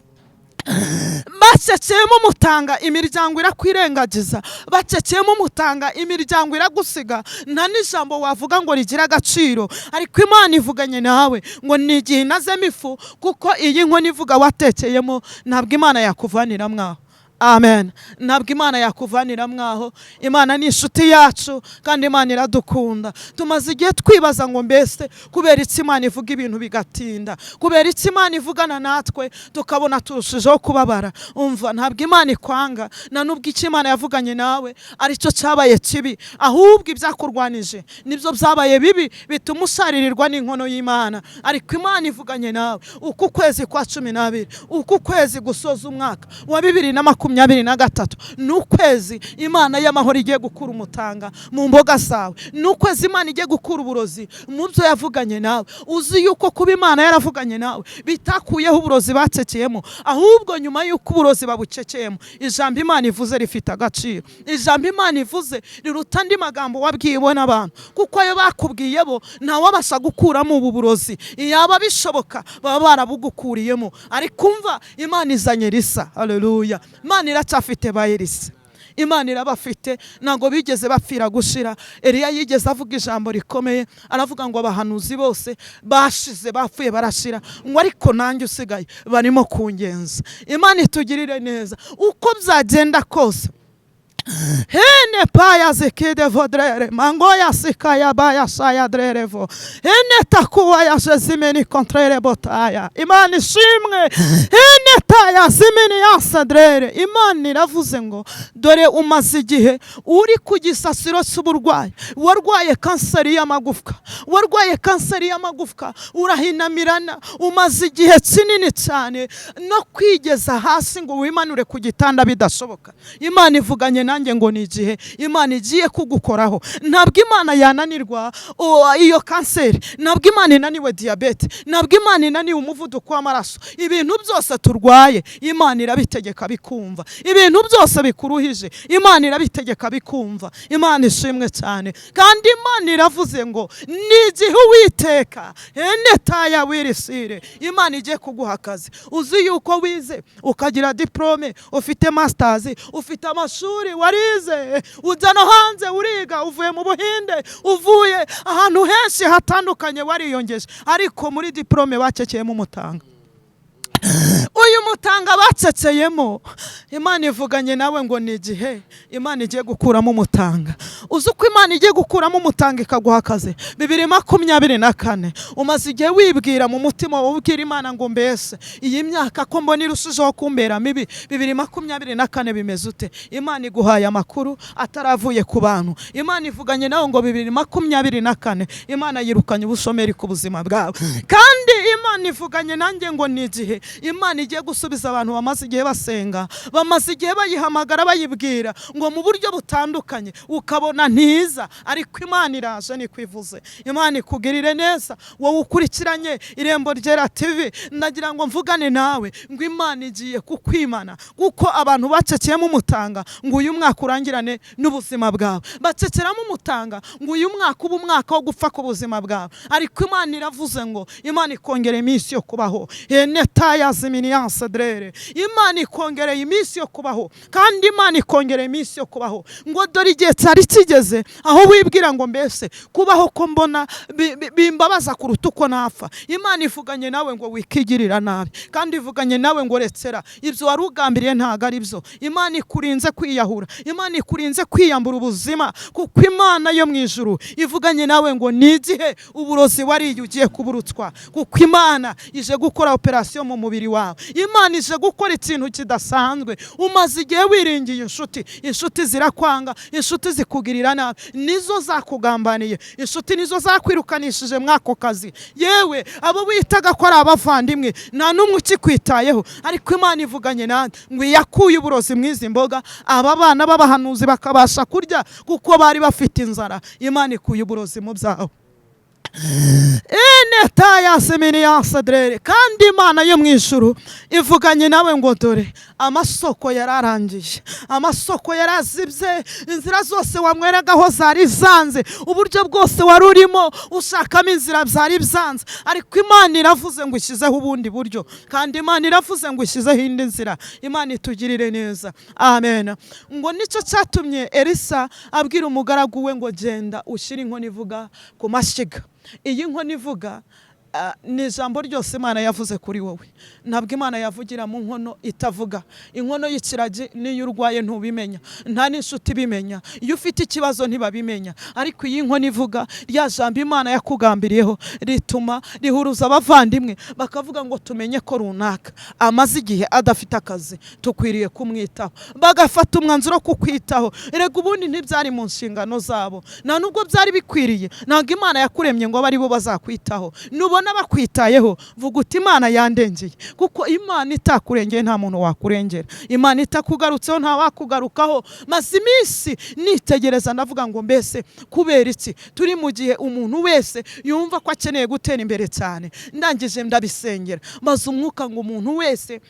baceceyemo umutanga imiryango irakwirengagiza, baceceyemo umutanga imiryango iragusiga, nta n'ijambo wavuga ngo rigire agaciro. Ariko Imana ivuganye nawe ngo ni igihe inazemo ifu, kuko iyi nkono ivuga watekeyemo ntabwo Imana yakuvanira mwaho. Amen. Ntabwo Imana yakuvanira mwaho. Imana ni inshuti yacu kandi Imana iradukunda. Tumaze igihe twibaza ngo mbese kubera iki Imana ivuga ibintu bigatinda, kubera iki Imana ivugana natwe tukabona turushijeho kubabara. Umva, ntabwo Imana ikwanga, nta nubwo icyo Imana yavuganye nawe aricyo cyabaye kibi, ahubwo ibyakurwanije nibyo byabaye bibi bituma usharirirwa n'inkono y'Imana. Ariko Imana ivuganye nawe uku kwezi kwa 12, uku kwezi gusoza umwaka wa 2023, ni ukwezi Imana y'amahoro igiye gukura umutanga mu mboga zawe, ni ukwezi Imana igiye gukura uburozi mu byo yavuganye nawe. Uzi yuko kuba Imana yaravuganye nawe bitakuyeho uburozi bacekeyemo, ahubwo nyuma y'uko uburozi babucekeyemo, ijambo Imana ivuze rifite agaciro. Ijambo Imana ivuze riruta andi magambo wabwiwe n'abantu, kuko ayo bakubwiye bo ntawabasha gukuramo ubu burozi. Iyaba bishoboka baba barabugukuriyemo. Ariko umva, Imana izanye risa. Haleluya. Imana iracyafite ba Elisa, Imana irabafite, ntabwo bigeze bapfira gushira. Eliya yigeze avuga ijambo rikomeye, aravuga ngo abahanuzi bose bashize, bapfuye barashira, ngo ariko nanjye usigaye barimo kungenza. Imana itugirire neza uko byagenda kose. Hene paya zikide vodrere mangoya sikaya baya saya drerevo hene takuwa ya jezimeni kontrere botaya. Imana ishimwe. Hene taya zimeni yasadrere. Imana iravuze ngo dore umaze igihe uri ku gisasiro cy'uburwayi, warwaye kanseri y'amagufwa, warwaye kanseri y'amagufwa, urahinamirana, umaze igihe kinini cyane no kwigeza hasi ngo wimanure ku gitanda bidashoboka. Imana ivuganye nanjye ngo ni igihe Imana igiye kugukoraho. Ntabwo Imana yananirwa iyo kanseri, ntabwo Imana inaniwe diyabete, ntabwo Imana inaniwe umuvuduko w'amaraso. Ibintu byose turwaye Imana irabitegeka bikumva, ibintu byose bikuruhije Imana irabitegeka bikumva. Imana ishimwe cyane. Kandi Imana iravuze ngo ni igihe Uwiteka enetaya wirisire, Imana igiye kuguha akazi. Uzi yuko wize ukagira diplome, ufite masters, ufite amashuri, warize ujya no hanze uriga, uvuye mu Buhinde, uvuye ahantu henshi hatandukanye, wariyongeje, ariko muri diplome bacekeyemo umutanga. Uyu mutanga baceceyemo, Imana ivuganye nawe ngo ni igihe Imana igiye gukuramo umutanga. Uzi uko Imana igiye gukuramo umutanga ikaguha akazi? 2024 umaze igihe wibwira mu mutima wawe, ubwira Imana ngo mbese iyi myaka ko mbona irushijeho kumbera mibi, 2024 bimeze ute? Imana iguhaye amakuru ataravuye ku bantu. Imana ivuganye nawe ngo 2024 Imana yirukanye ubushomeri ku buzima bwawe. Kandi Imana ivuganye nanjye ngo ni igihe Imana igiye gusubiza abantu bamaze igihe basenga, bamaze igihe bayihamagara, bayibwira ngo mu buryo butandukanye, ukabona ntiza, ariko Imana iraje nikwivuze. Imana ikugirire neza wowe ukurikiranye Irembo Ryera TV. Ndagira ngo mvugane nawe ngo Imana igiye kukwimana, kuko abantu bacekeyemo umutanga ngo uyu mwaka urangirane n'ubuzima bwawe, bacekeramo umutanga ngo uyu mwaka ube umwaka wo gupfa ku buzima bwawe. Ariko Imana iravuze ngo Imana ikongera iminsi yo kubaho. Imana ikongereye iminsi yo kubaho, kandi Imana ikongereye iminsi yo kubaho. Ngo dore igihe cyari kigeze aho wibwira ngo mbese kubaho ko mbona bimbabaza kuruta uko napfa. Imana ivuganye nawe ngo wikigirira nabi, kandi ivuganye nawe ngo retsera ibyo wari ugambiriye ntabwo ari byo. Imana ikurinze kwiyahura, Imana ikurinze kwiyambura ubuzima, kuko Imana yo mu ijuru ivuganye nawe ngo ni igihe uburozi wariye ugiye kuburutswa, kuko Imana ije gukora operasiyo mu mubiri wawe. Imana ije gukora ikintu kidasanzwe. Umaze igihe wiringiye inshuti, inshuti zirakwanga, inshuti zikugirira nabi, nizo zakugambaniye, inshuti nizo zakwirukanishije mwako kazi. Yewe abo witaga ko ari abavandimwe nta n'umwe ukikwitayeho, ariko Imana ivuganye nawe ngo iyakuye uburozi mw'izi mboga, aba bana b'abahanuzi bakabasha kurya kuko bari bafite inzara. Imana ikuye uburozi mu byawe. Kandi Imana yo mu ijuru ivuganye nawe ngo dore amasoko yararangiye, amasoko yarazibye, inzira zose wamweragaho zari zanze, uburyo bwose wari urimo ushakamo inzira byari byanze, ariko Imana iravuze ngo ishyizeho ubundi buryo, kandi Imana iravuze ngo ishyizeho indi nzira. Imana itugirire neza, amen. Ngo nicyo cyatumye Elisa abwira umugaragu we ngo genda ushyire inkono ivuga ku mashyiga. Iyi nkono ivuga ni ijambo ryose Imana yavuze kuri wowe. Ntabwo Imana yavugira mu nkono itavuga. Inkono y'ikiragi niyo urwaye ntubimenya, nta n'inshuti ibimenya, iyo ufite ikibazo ntibabimenya. Ariko iyi nkono ivuga, rya jambo Imana yakugambiriyeho rituma rihuruza abavandimwe bakavuga ngo tumenye ko runaka amaze igihe adafite akazi, tukwiriye kumwitaho. Bagafata umwanzuro wo kukwitaho. Erega ubundi ntibyari mu nshingano zabo, nta nubwo byari bikwiriye. Ntabwo Imana yakuremye ngo abe aribo bazakwitaho. Nubona bakwitayeho vuga uti Imana yandengeye, kuko Imana itakurengeye nta muntu wakurengera, Imana itakugarutseho nta wakugarukaho. Maze iminsi nitegereza ndavuga ngo mbese kubera iki turi mu gihe umuntu wese yumva ko akeneye gutera imbere cyane? Ndangije ndabisengera, maze umwuka ngo umuntu wese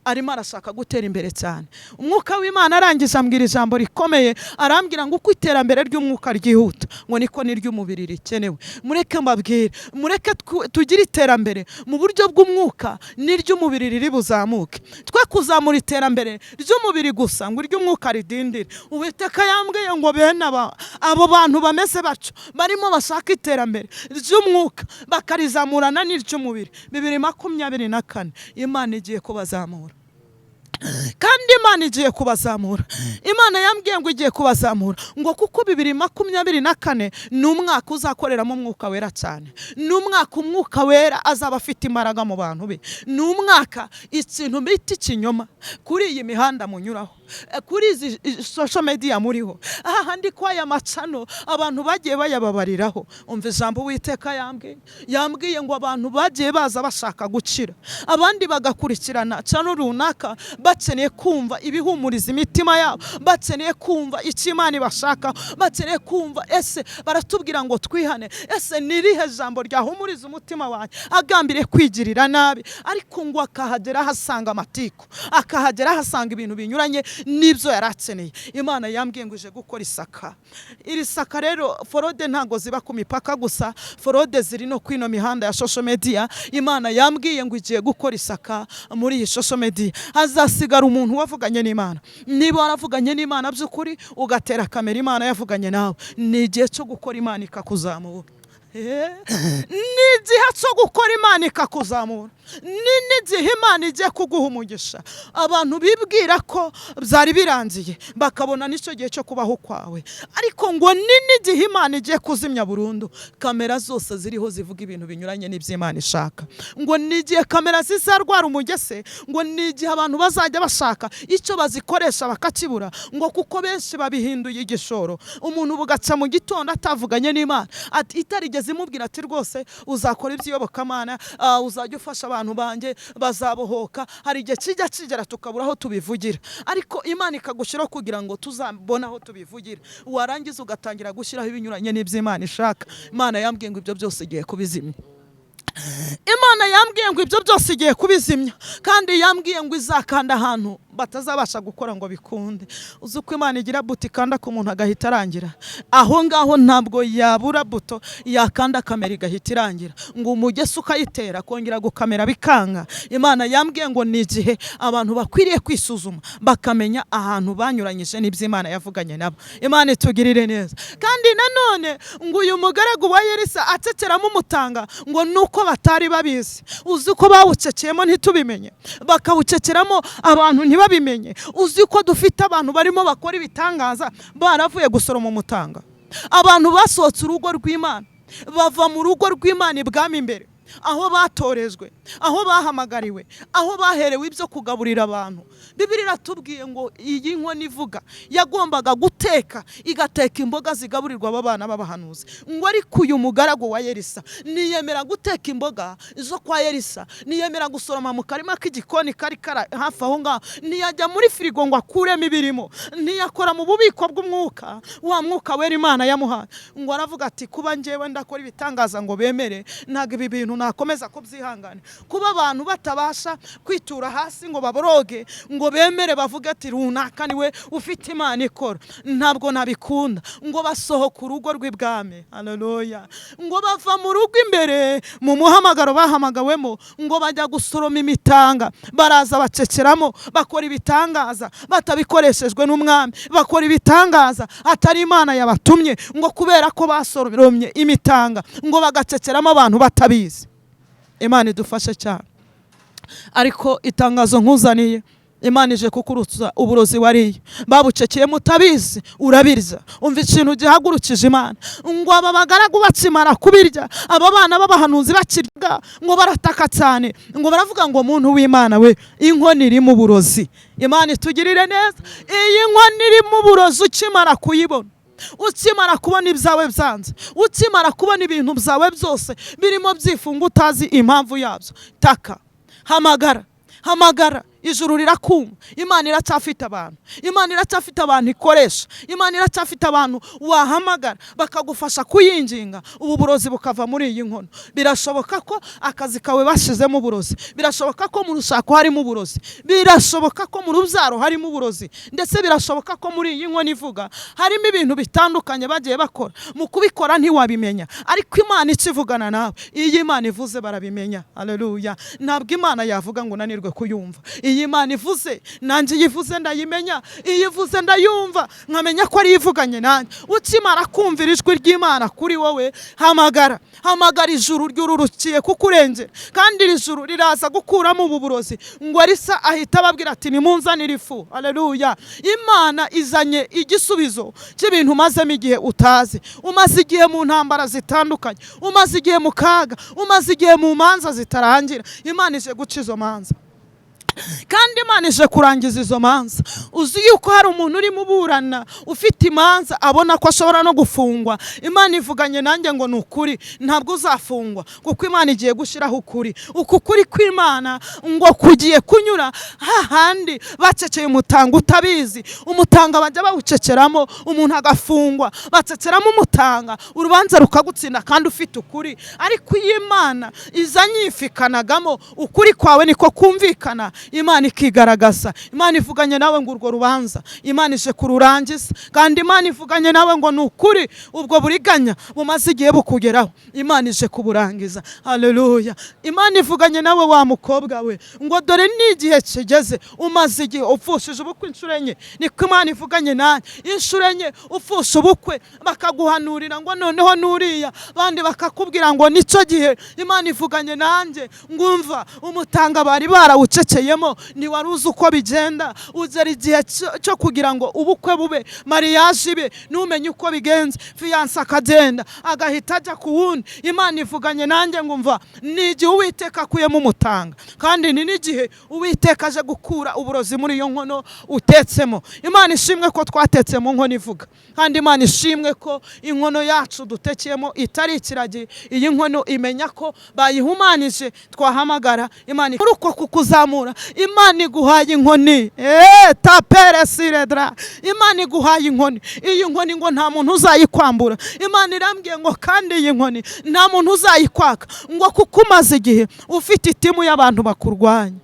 arimo arashaka gutera imbere cyane. Umwuka w'Imana arangije ambwira ijambo rikomeye, arambwira ngo uko iterambere ry'umwuka ryihuta ngo niko n'iry'umubiri rikenewe. Mureke mbabwire, mureke tugire iterambere mu buryo bw'umwuka n'iry'umubiri riri buzamuke. Twe kuzamura iterambere ry'umubiri gusa ngo iry'umwuka ridindire. Uwiteka yambwiye ngo bene abo bantu bameze batyo barimo bashaka iterambere ry'umwuka bakarizamurana n'iry'umubiri. 2024 Imana igiye kubazamura. Kandi Imana igiye kubazamura. Imana yambwiye ngo igiye kubazamura, ngo kuko 2024 ni umwaka uzakoreramo umwuka wera cyane. Ni umwaka umwuka wera azaba afite imbaraga mu bantu be. Ni umwaka ikintu bita ikinyoma kuri iyi mihanda munyuraho, kuri izi social media muriho, ahandi ko aya macano abantu bagiye bayababariraho. Umva ijambo Uwiteka yambwiye, yambwiye ngo abantu bagiye baza bashaka gukira, abandi bagakurikirana cano runaka bakeneye kumva ibihumuriza imitima yabo, bakeneye kumva icyo Imana ibashaka, bakeneye kumva ese baratubwira ngo twihane, ese ni irihe jambo ryahumuriza umutima wanjye agambiriye kwigirira nabi. Ariko ngo akahagera ahasanga amatiku, akahagera ahasanga ibintu binyuranye n'ibyo yari akeneye. Imana yambwiye ngo ije gukora isaka. Iri saka rero, forode ntabwo ziba ku mipaka gusa, forode ziri no kwino mihanda ya social media. Imana yambwiye ngo igiye gukora isaka muri iyi social media. Hazasigara umuntu wavuganye n'Imana. Niba waravuganye n'Imana by'ukuri ugatera kamera Imana yavuganye nawe, ni igihe cyo gukora Imana ikakuzamura. Ni igihe cyo gukora Imana ikakuzamura. Ni n'igihe Imana igiye kuguha umugisha. Abantu bibwira ko byari birangiye bakabona n'icyo gihe cyo kubaho kwawe, ariko ngo ni n'igihe Imana igiye kuzimya burundu kamera zose ziriho zivuga ibintu binyuranye n'iby'Imana ishaka. Ngo ni igihe kamera zizarwara umugese, ngo ni igihe abantu bazajya bashaka icyo bazikoresha bakakibura, ngo kuko benshi babihinduye igishoro. Umuntu bugaca mu gitondo atavuganye n'Imana, itarigeze imubwira ati rwose uzakora iby'iyobokamana, uzajya ufasha abantu banjye bazabohoka. Hari igihe kijya kigera tukabura aho tubivugira, ariko Imana ikagushyiraho kugira ngo tuzabone aho tubivugira. Warangiza ugatangira gushyiraho ibinyuranye n'iby'Imana ishaka. Imana yambwiye ngo ibyo byose igiye kubizimya. Imana yambwiye ngo ibyo byose igiye kubizimya, kandi yambwiye ngo izakanda ahantu batazabasha gukora ngo bikunde. Uzi uko Imana igira buto ikanda ku muntu agahita arangira? Aho ngaho ntabwo yabura buto yakanda kamera igahita irangira, ngo umugese ukayitera kongera gukamera bikanga. Imana yambwiye ngo ni igihe abantu bakwiriye kwisuzuma bakamenya ahantu banyuranyije n'iby'Imana yavuganye nabo. Imana itugirire neza. Kandi nanone ngo uyu mugaragu wa Elisa acekeramo umutanga ngo nuko batari babizi. Uzi ko bawucekeyemo ntitubimenye, bakawucekeramo abantu ntibabimenye. Uzi ko dufite abantu barimo bakora ibitangaza baravuye gusoroma umutanga. Abantu basohotse urugo rw'Imana, bava mu rugo rw'Imana ibwami imbere, Aho batorejwe, aho bahamagariwe, aho baherewe ibyo kugaburira abantu. Bibiliya iratubwiye ngo iyi nkono ivuga yagombaga guteka, igateka imboga zigaburirwa aba bana b'abahanuzi. Ngo ariko uyu mugaragu wa Elisa niyemera guteka imboga zo kwa Elisa, niyemera gusoroma mu karima k'igikoni kari kari hafi aho ngaho, ntiyajya muri firigo ngo akuremo ibirimo, ntiyakora mu bubiko bw'umwuka wa mwuka wera Imana yamuhaye. Ngo aravuga ati kuba njyewe ndakora ibitangaza ngo bemere, ntabwo ibi bintu nakomeza kubyihangana. Kuba abantu batabasha kwitura hasi ngo baboroge, ngo bemere bavuge ati runaka niwe ufite Imana ikora, ntabwo nabikunda. Ngo basohoka urugo rw'ibwami, haleluya. Ngo bava mu rugo imbere mu muhamagaro bahamagawemo, ngo bajya gusoroma imitanga, baraza bacekeramo, bakora ibitangaza batabikoreshejwe n'umwami, bakora ibitangaza atari Imana yabatumye, ngo kubera ko basoromye imitanga, ngo bagacekeramo abantu batabizi. Imana idufashe cyane. Ariko itangazo nkuzaniye, Imana ije kukurutsa uburozi wariye, babucekeye mutabizi, urabirya. Umva ikintu gihagurukije Imana. Ngo aba bagaragu bakimara kubirya, aba bana b'abahanuzi bakirya, ngo barataka cyane, ngo baravuga ngo muntu w'Imana we, inkono irimo uburozi. Imana itugirire neza. Iyi nkono irimo uburozi ukimara kuyibona, ukimara kubona ibyawe byanze, ukimara kubona ibintu byawe byose birimo byifunga utazi impamvu yabyo, taka, hamagara, hamagara, ijuru rirakumva. Imana iracyafite abantu, Imana iracyafite abantu ikoresha, Imana iracyafite abantu wahamagara bakagufasha kuyinginga, ubu burozi bukava muri iyi nkono. Birashoboka ko akazi kawe bashizemo uburozi, birashoboka ko mu rushako harimo uburozi, birashoboka ko mu rubyaro harimo uburozi, ndetse birashoboka ko muri iyi nkono ivuga harimo ibintu bitandukanye bagiye bakora. Mu kubikora ntiwabimenya, ariko Imana ikivugana nawe. Iyo Imana ivuze barabimenya. Haleluya. Ntabwo Imana yavuga ngo unanirwe kuyumva. Iyi Imana ivuze, nanjye iyivuze ndayimenya, iyo ivuze ndayumva, nkamenya ko ari ivuganye nanjye. Ukimara kumvira ijwi ry'Imana kuri wowe, hamagara, hamagara, ijuru ryururukiye kukurengera, kandi iri juru riraza gukuramo ubu burozi. Ngo Elisa ahita ababwira ati nimunzanire ifu. Haleluya. Imana izanye igisubizo cy'ibintu umazemo igihe utazi. Umaze igihe mu ntambara zitandukanye, umaze igihe mu kaga, umaze igihe mu manza zitarangira. Imana ije guca izo manza, kandi Imana ije kurangiza izo manza. Uzi yuko hari umuntu urimo uburana ufite imanza, abona ko ashobora no gufungwa. Imana ivuganye nanjye ngo ni ukuri, ntabwo uzafungwa, kuko Imana igiye gushyiraho ukuri. Uku kuri kw'Imana ngo kugiye kunyura hahandi baceceye umutanga utabizi. Umutanga bajya bawucekeramo umuntu agafungwa, bacekeramo umutanga, urubanza rukagutsinda kandi ufite ukuri. Ariko iyo Imana iza nyifikanagamo, ukuri kwawe niko kumvikana, Imana ikigaragaza. Imana ivuganye nawe ngo urwo rubanza Imana ije kururangiza, kandi Imana ivuganye nawe ngo ni ukuri, ubwo buriganya bumaze igihe bukugeraho, Imana ije kuburangiza. Haleluya. Imana ivuganye nawe wa mukobwa we ngo dore ni igihe kigeze, umaze igihe upfushije ubukwe inshuro enye. Niko Imana ivuganye nawe, inshuro enye upfusha ubukwe, bakaguhanurira ngo noneho nuriya, bandi bakakubwira ngo nicyo gihe. Imana ivuganye nanjye ngumva umutanga bari barawuceceyemo, ntiwari uzi uko bigenda. Ugera igihe cyo kugira ngo ubukwe bube, mariage ibe, ntumenye uko bigenze, fiyanse akagenda agahita ajya ku wundi. Imana ivuganye nanjye ngumva ni igihe Uwiteka akuyemo umutanga, kandi ni n'igihe Uwiteka aje gukura uburozi muri iyo nkono utetsemo. Imana ishimwe ko twatetse mu nkono ivuga, kandi Imana ishimwe ko inkono yacu dutekeyemo itari ikiragi. Iyi nkono imenya ko bayihumanije, twahamagara Imana. Muri uko kukuzamura, Imana iguhaye inkoni. Tapere siredra. Imana iguhaye inkoni. Iyi nkoni ngo nta muntu uzayikwambura. Imana irambwiye ngo kandi iyi nkoni nta muntu uzayikwaka, ngo kuko umaze igihe ufite itimu y'abantu bakurwanya.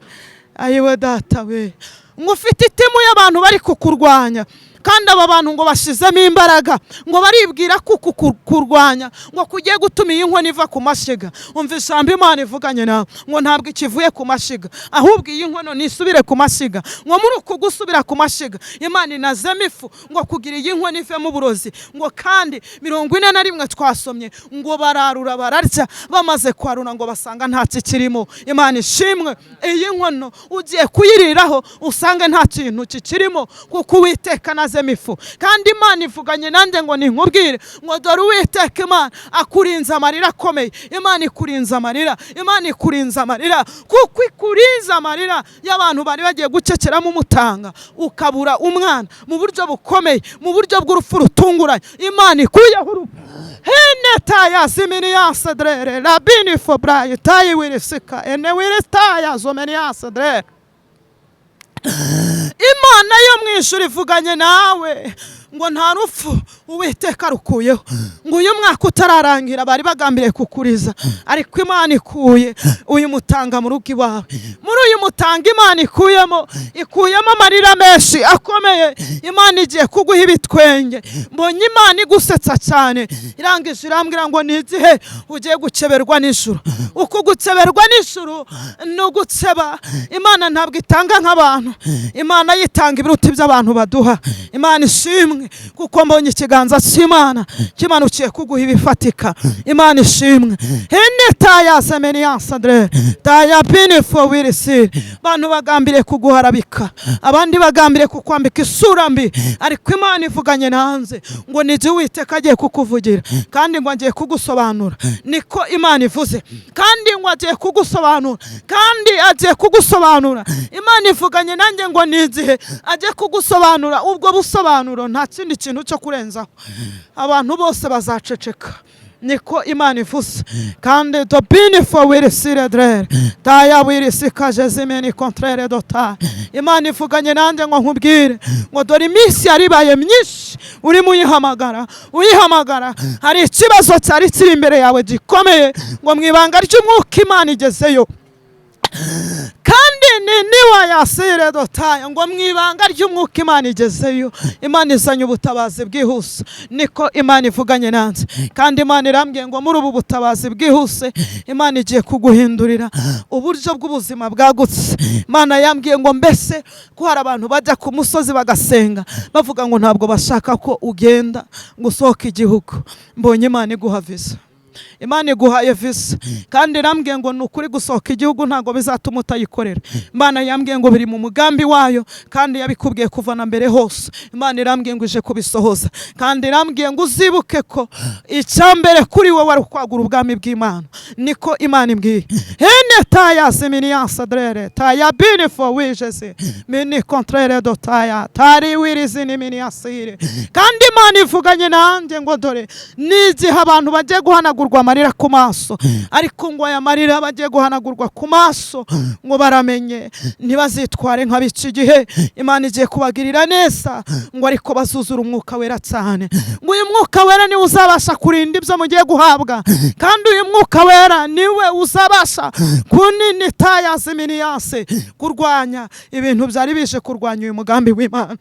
Ayiwe data we, ngo ufite itimu y'abantu bari kukurwanya, kandi aba bantu ngo bashizemo imbaraga, ngo baribwira ko kurwanya ngo kugiye gutuma iyi nkono iva ku mashiga. Umva ijambo Imana ivuganye nawe ngo ntabwo ikivuye ku mashiga, ahubwo iyi nkono nisubire ku mashiga. Ngo muri uku gusubira ku mashiga, Imana inazemo ifu ngo kugira iyi nkono ivemo uburozi. Ngo kandi 41 twasomye ngo bararura bararya, bamaze kwarura ngo basanga nta kikirimo. Imana ishimwe, iyi nkono ugiye kuyiriraho usange nta kintu kikirimo, kuko Uwiteka naze inazemo ifu. Kandi Imana ivuganye nanjye ngo ninkubwire ngo dore Uwiteka Imana akurinze amarira akomeye. Imana ikurinze amarira, Imana ikurinze amarira, kuko ikurinze amarira y'abantu bari bagiye gucekeramo umutanga, ukabura umwana mu buryo bukomeye, mu buryo bw'urupfu rutunguranye. Imana ikuyeho urupfu. Hene ziminiyasedrere rabini fobrayi tayi wirisika ene wiritaya zomeniyasedrere. Imana yo mu ijuru ivuganye nawe ngo nta rupfu Uwiteka rukuyeho, ngo uyu mwaka utararangira bari bagambiriye kukuriza, ariko Imana ikuye uyu mutanga mu rugo iwawe. Muri uyu mutanga Imana ikuyemo amarira menshi akomeye. Imana igiye kuguha ibitwenge. Mbonye Imana igusetsa cyane, irangije irambwira ngo ni igihe ugiye gukeberwa n'ijuru. Uku gukeberwa n'ijuru ni ugutseba. Imana ntabwo itanga nk'abantu, Imana yitanga ibiruta by'abantu baduha. Imana ishimwe kuko mbonye ikiganza cy'Imana kimanukiye kuguha ibifatika. Imana ishimwe. Hene taya semeniyasadre taya binifo wirisiri. Bantu bagambiriye kuguharabika, abandi bagambiriye kukwambika isura mbi, ariko Imana ivuganye nanze ngo ni igihe Uwiteka agiye kukuvugira, kandi ngo agiye kugusobanura. Niko Imana ivuze, kandi ngo agiye kugusobanura, kandi agiye kugusobanura. Imana ivuganye nanjye ngo ni igihe agiye kugusobanura. Ubwo busobanuro nta kindi kintu cyo kurenzaho, abantu bose bazaceceka. Niko Imana ivuze. Kandi dobini fo wirisiredrere taya wirisikaje contraire dota. Imana ivuganye nanjye ngo nkubwire ngo dore iminsi yaribaye myinshi urimo uyihamagara, uyihamagara. Hari ikibazo cyari kiri imbere yawe gikomeye, ngo mu ibanga ry'umwuka Imana igezeyo. Kandi niwa yasire dotaya, ngo mu ibanga ry'umwuka Imana igezeyo. Imana izanye ubutabazi bwihuse. Niko Imana ivuganye nanjye. Kandi Imana irambwiye ngo muri ubu butabazi bwihuse Imana igiye kuguhindurira uburyo bw'ubuzima bwagutse. Imana yambwiye ngo mbese ko hari abantu bajya ku musozi bagasenga bavuga ngo ntabwo bashaka ko ugenda ngo usohoke igihugu. Mbonye Imana iguha visa. Imana iguhaye visa. Kandi irambwiye ngo ni ukuri gusohoka igihugu ntabwo bizatuma utayikorera. Imana yambwiye ngo biri mu mugambi wayo, kandi yabikubwiye kuva na mbere hose. Imana irambwiye ngo ije kubisohoza. Kandi irambwiye ngo uzibuke ko icyambere kuri wowe ari ukwagura ubwami bw'Imana. Niko Imana imbwiye. Hene taya siminiyasadrere taya binifo wijeze mini contraire dotaya tari wirizini miniyasire. Kandi Imana ivuganye nanjye ngo dore ni igihe abantu bagiye guhanagurwa amarira ku maso, ariko ngo aya marira bagiye guhanagurwa ku maso ngo baramenye ntibazitware nk'abica igihe. Imana igiye kubagirira neza ngo ariko bazuzura umwuka wera cyane, ngo uyu mwuka wera niwe uzabasha kurinda ibyo mugiye guhabwa, kandi uyu mwuka wera niwe uzabasha kunini taya ziminiyase kurwanya ibintu byari bije kurwanya uyu mugambi w'Imana.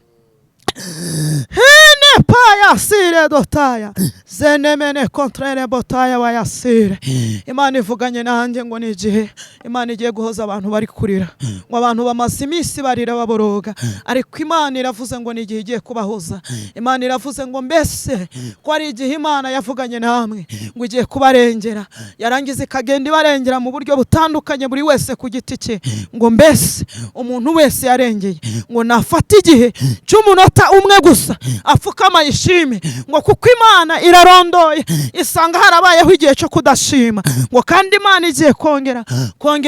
Hene paya sire dotaya zenemene contraire botaya wayasire. Imana ivuganye nanjye ngo ni igihe Imana igiye guhoza abantu bari kurira, ngo abantu bamaze iminsi barira baboroga, ariko Imana iravuze ngo ni igihe igiye kubahoza. Imana iravuze ngo mbese ko ari igihe Imana yavuganye namwe ngo igiye kubarengera, yarangiza ikagenda ibarengera mu buryo butandukanye buri wese ku giti cye, ngo mbese umuntu wese yarengeye ngo nafata igihe cy'umunota umwe gusa afukama yishime, ngo kuko Imana irarondoye isanga harabayeho igihe cyo kudashima, ngo kandi Imana igiye kongera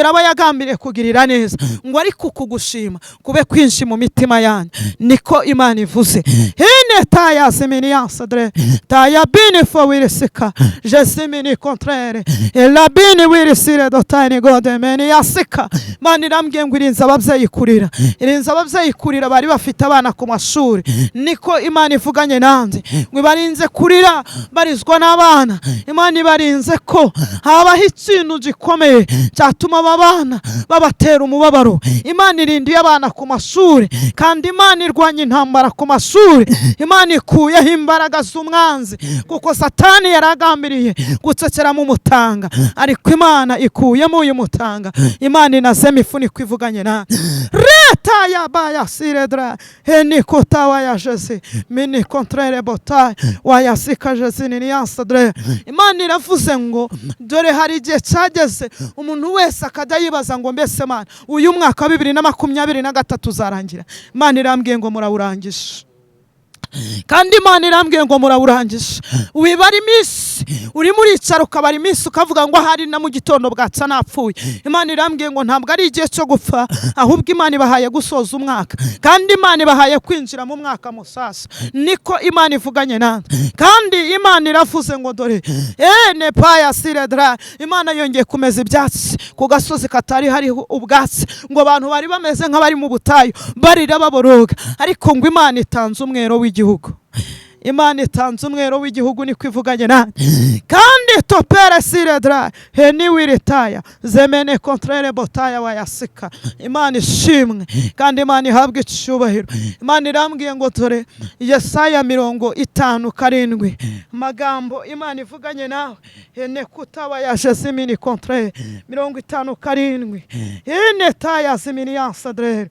aba yagambiriye kugirira neza, ngo ariko kugushima kube kwinshi mu mitima yanyu. Niko Imana ivuze. Hene taya siminiyasadre taya binifo wirisika jesimini contraire elabini wirisire dotayini godemeni yasika. Imana irambwiye ngo irinze ababyeyi kurira, irinze ababyeyi kurira bari bafite abana ku mashuri. Niko Imana ivuganye nanjye ngo ibarinze kurira barizwa n'abana. Imana ibarinze ko habaho ikintu gikomeye cyatuma aba bana babatera umubabaro. Imana irindiye abana ku mashuri, kandi Imana irwanya intambara ku mashuri. Imana ikuyeho imbaraga z'umwanzi, kuko Satani yaragambiriye gucekeramo umutanga, ariko Imana ikuyemo uyu mutanga. Imana inazemo ifuniko ivuganye na reta ya bayasiredra henikota wayajeze mini contraire botai wayasika jezini niyasadre. Imana iravuze ngo dore hari igihe cyageze umuntu wese akajya yibaza ngo mbese Mana uyu mwaka wa 2023 uzarangira. Imana irambwiye ngo murawurangije. Kandi Imana irambwiye ngo murawurangije. Wibara iminsi, urimo uricara ukabara iminsi, ukavuga ngo ahari na mu gitondo bwatsa napfuye. Imana irambwiye ngo ntabwo ari igihe cyo gupfa, ahubwo Imana ibahaye gusoza umwaka, kandi Imana ibahaye kwinjira mu mwaka musasa. Niko Imana ivuganye nanjye. Kandi Imana iravuze ngo dore ene paya siredra, Imana yongeye kumeza ibyatsi ku gasozi katari hariho ubwatsi, ngo abantu bari bameze nk'abari mu butayu barira baboroga, ariko ngo Imana itanze umwero w'igihugu. Imana itanze umwero w'igihugu, niko ivuganye nanjye. Kandi topere siredra heni wiritaya zemene kontrere botaya wayasika. Imana ishimwe kandi Imana ihabwe icyubahiro. Imana irambwiye ngo dore Yesaya 57, amagambo Imana ivuganye nawe, hene kutaba yaje zimini kontrere 57 hene taya zimini yansadrere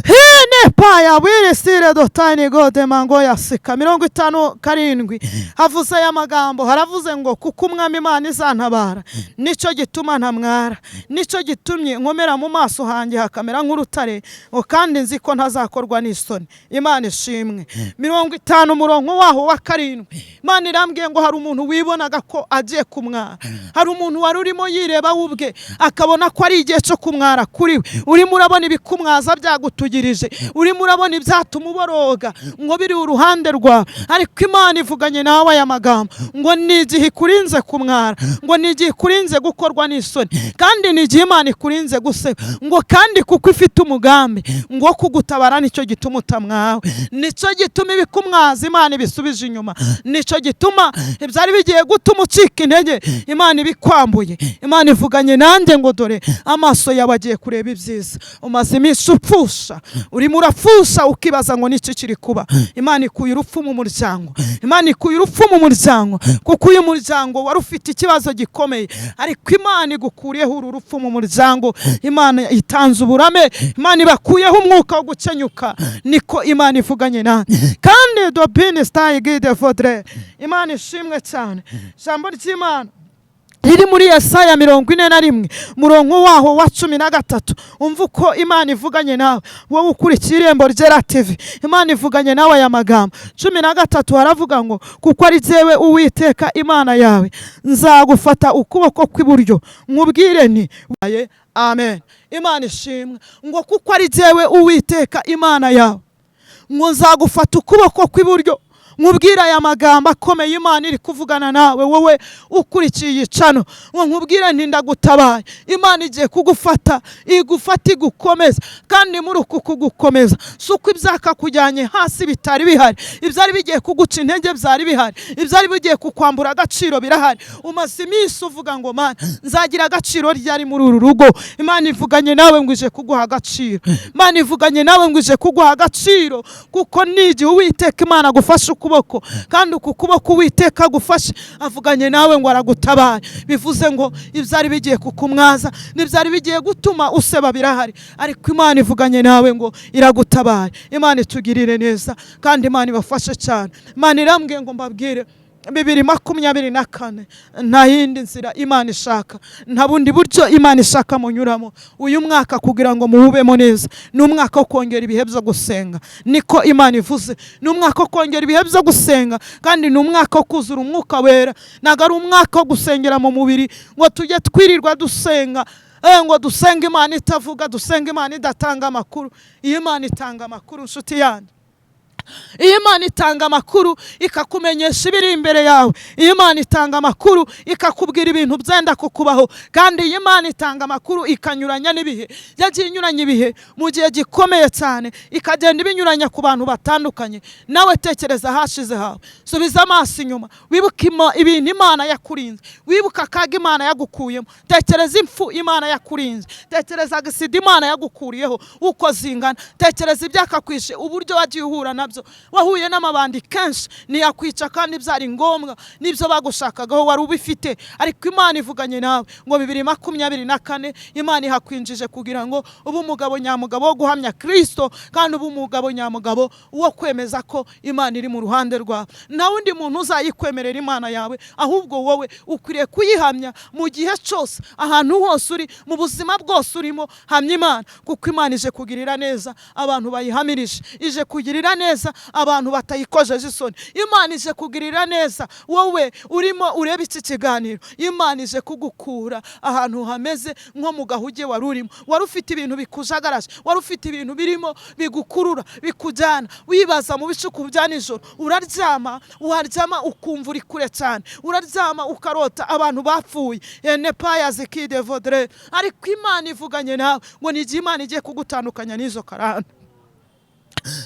hene paya wirisire dotani gode mango yasika 57. Havuze aya magambo, haravuze ngo kuko Umwami Imana izantabara, nicyo gituma ntamwara, nicyo gitumye nkomera mu maso hanjye hakamera nk'urutare, ngo kandi nzi ko ntazakorwa n'isoni. Imana ishimwe. 50 umurongo waho wa 7, Imana irambwiye ngo hari umuntu wibonaga ko agiye kumwara, hari umuntu wari urimo yireba we ubwe akabona ko ari igihe cyo kumwara kuri we. Urimo urabona ibikumwaza byagutugirije, urimo urabona ibyatuma uboroga ngo biri uruhande rwawe, ariko Imana ivuganye nawe aya magambo ngo ni igihe ikurinze kumwara, ngo ni igihe ikurinze gukorwa n'isoni, kandi ni igihe Imana ikurinze guseba, ngo kandi kuko ifite umugambi ngo kugutabara, nicyo gituma utamwawe, nicyo gituma ibikumwaza Imana ibisubije inyuma, nicyo gituma ibyari bigiye gutuma ucika intege Imana ibikwambuye. Imana ivuganye nanjye ngo dore amaso yawe agiye kureba ibyiza. Umaze iminsi upfusha, urimo urapfusha ukibaza ngo niki kiri kuba. Imana ikuye urupfu mu muryango, Imana ikuye urupfu mu muryango, kuko uyu muryango wari ufite ikibazo gikomeye, ariko Imana igukuriyeho uru rupfu mu muryango. Imana itanze uburame, Imana ibakuyeho umwuka wo gukenyuka, niko Imana ivuganye nanjye. Kandi dobini sitayi gide vodre, Imana ishimwe cyane. Ijambo ry'Imana riri muri Yesaya 41 murongo waho wa 13. Umva uko Imana ivuganye nawe, wowe ukurikiye Irembo Ryera TV. Imana ivuganye nawe aya magambo 13, haravuga ngo kuko ari jyewe Uwiteka Imana yawe, nzagufata ukuboko kw'iburyo nkubwire nti amen. Imana ishimwe. Ngo kuko ari jyewe Uwiteka Imana yawe, ngo nzagufata ukuboko kw'iburyo nkubwire aya magambo akomeye Imana iri kuvugana nawe, wowe ukurikiye iyi cano, ngo nkubwire nti ndagutabaye. Imana igiye kugufata, igufata igukomeza, kandi muri uku kugukomeza si uko ibyakakujyanye hasi bitari bihari, ibyari bigiye kuguca intege byari bihari, ibyari bigiye kukwambura agaciro birahari. Umaze iminsi uvuga ngo Mana nzagira agaciro ryari muri uru rugo. Imana ivuganye nawe ngo ije kuguha agaciro. Imana ivuganye nawe ngo ije kuguha agaciro, kuko ni igihe Uwiteka Imana agufashe ukuboko, kandi uku kuboko Uwiteka agufashe avuganye nawe ngo aragutabaye. Bivuze ngo ibyari bigiye kukumwaza n'ibyari bigiye gutuma useba birahari, ariko Imana ivuganye nawe ngo iragutabaye. Imana itugirire neza kandi Imana ibafashe cyane. Imana irambwiye ngo mbabwire 2024 nta yindi nzira Imana ishaka, nta bundi buryo Imana ishaka munyuramo uyu mwaka kugira ngo muwubemo neza. Ni umwaka wo kongera ibihe byo gusenga, niko Imana ivuze. Ni umwaka wo kongera ibihe byo gusenga, kandi ni umwaka wo kuzura umwuka wera. Ntabwo ari umwaka wo gusengera mu mubiri ngo tujye twirirwa dusenga, ngo dusenge Imana itavuga, dusenge Imana idatanga amakuru. Iyi Imana itanga amakuru, nshuti yanjye. Iyi Imana itanga amakuru ikakumenyesha ibiri imbere yawe. Iyi Imana itanga amakuru ikakubwira ibintu byenda kukubaho, kandi iyi Imana itanga amakuru ikanyuranya n'ibihe. Yagiye inyuranya ibihe mu gihe gikomeye cyane, ikagenda ibinyuranya ku bantu batandukanye. Nawe tekereza hashize hawe, subiza amaso inyuma, wibuke ibintu Imana yakurinze, wibuke akaga Imana yagukuyemo, tekereza impfu Imana yakurinze, tekereza agisida Imana yagukuriyeho uko zingana, tekereza ibyakakwishe uburyo wagiye uhura nabyo. Wahuye n'amabandi kenshi ntiyakwica kandi byari ngombwa, n'ibyo bagushakagaho wari ubifite, ariko Imana ivuganye nawe ngo 2024 Imana ihakwinjije kugira ngo ube umugabo nyamugabo wo guhamya Kristo, kandi ube umugabo nyamugabo wo kwemeza ko Imana iri mu ruhande rwawe. Nta wundi muntu uzayikwemerera Imana yawe, ahubwo wowe ukwiriye kuyihamya mu gihe cyose, ahantu hose uri, mu buzima bwose urimo, hamya Imana, kuko Imana ije kugirira neza abantu bayihamirije, ije kugirira neza neza abantu batayikojeje isoni. Imana ije kugirira neza wowe urimo ureba iki kiganiro. Imana ije kugukura ahantu hameze nko mu gahuge wari urimo, wari ufite ibintu bikujagaraje, wari ufite ibintu birimo bigukurura bikujyana, wibaza mu bicuku bya nijoro. Uraryama, waryama ukumva uri kure cyane, uraryama ukarota abantu bapfuye ene zikide vodre. Ariko Imana ivuganye nawe ngo ni igihe Imana igiye kugutandukanya n'izo karande,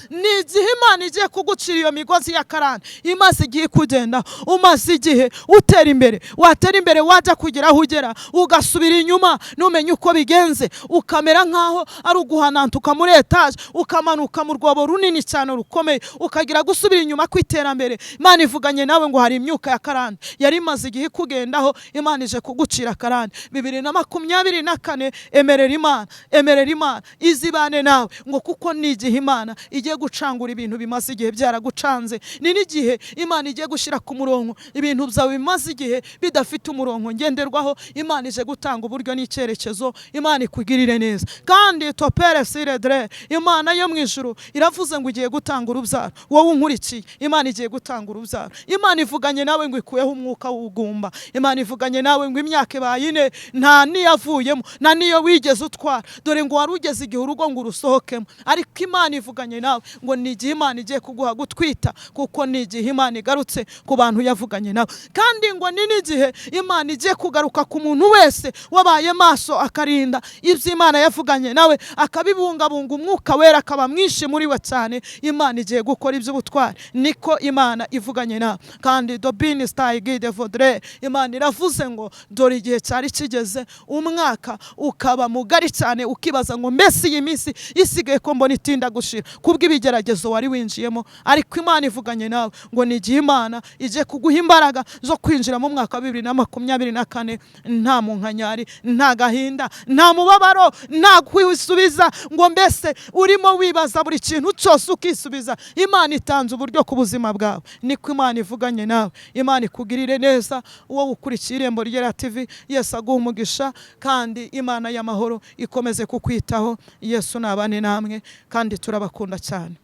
ni igihe Imana igiye kugucira iyo migozi ya karande imaze igihe kugenda. Umaze igihe utera imbere, watera imbere wajya kugera aho ugera ugasubira inyuma, numenye uko bigenze, ukamera nkaho ari uguhanantuka muri etaje, ukamanuka mu rwobo runini cyane rukomeye, ukagira gusubira inyuma ku iterambere. Imana ivuganye nawe ngo hari imyuka ya karande yari imaze igihe kugendaho, Imana ije kugucira karande. 2024 emerera Imana, emerera Imana izibane nawe, ngo kuko ni igihe Imana igiye gucangura ibintu bimaze igihe byaragucanze. Ni n'igihe Imana igiye gushyira ku murongo ibintu byawe bimaze igihe bidafite umurongo ngenderwaho. Imana ije gutanga uburyo n'icyerekezo. Imana ikugirire neza. Kandi topere siredre, Imana yo mu ijuru iravuze ngo igiye gutanga urubyaro. Wowe unkurikiye, Imana igiye gutanga urubyaro. Imana ivuganye nawe ngo ikuyeho umwuka w'ubugumba. Imana ivuganye nawe ngo imyaka ibaye ine nta niyavuyemo, nta niyo wigeze utwara, dore ngo wari ugeze igihe urugo ngo urusohokemo. Ariko Imana ivuganye nawe ngo ni igihe Imana igiye kuguha gutwita, kuko ni igihe Imana igarutse ku bantu yavuganye nawe. Kandi ngo ni n'igihe Imana igiye kugaruka ku muntu wese wabaye maso akarinda ibyo Imana yavuganye nawe, akabibungabunga, umwuka wera akaba mwinshi muri we cyane. Imana igiye gukora iby'ubutwari, niko Imana ivuganye nawe. Kandi dobini stayigide vodre, Imana iravuze ngo dore igihe cyari kigeze, umwaka ukaba mugari cyane, ukibaza ngo mbese iyi minsi isigaye ko mbona itinda gushira kubw'ibigeragezo wari winjiyemo. Ariko Imana ivuganye nawe ngo ni igihe Imana ije kuguha imbaraga zo kwinjira mu mwaka wa 2024 nta munkanyari, nta gahinda, nta mubabaro, nta kwisubiza ngo mbese urimo wibaza buri kintu cyose ukisubiza. Imana itanze uburyo ku buzima bwawe, niko Imana ivuganye nawe. Imana ikugirire neza wowe ukurikiye Irembo Ryera TV. Yesu aguhe umugisha, kandi Imana y'amahoro ikomeze kukwitaho. Yesu nabane namwe, kandi turabakunda cyane.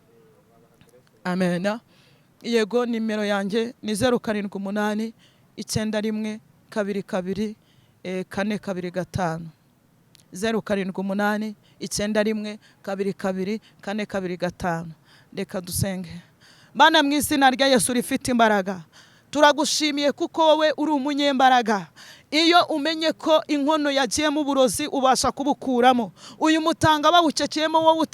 Amen. Yego, nimero yanjye ni 078 91 22 425, 078 91 22 425. Reka dusenge. Bana, mu izina rya Yesu rifite imbaraga, turagushimiye kuko wowe uri umunyembaraga. Iyo umenye ko inkono yagiyemo uburozi ubasha kubukuramo. Uyu mutanga bawucekeyemo wowe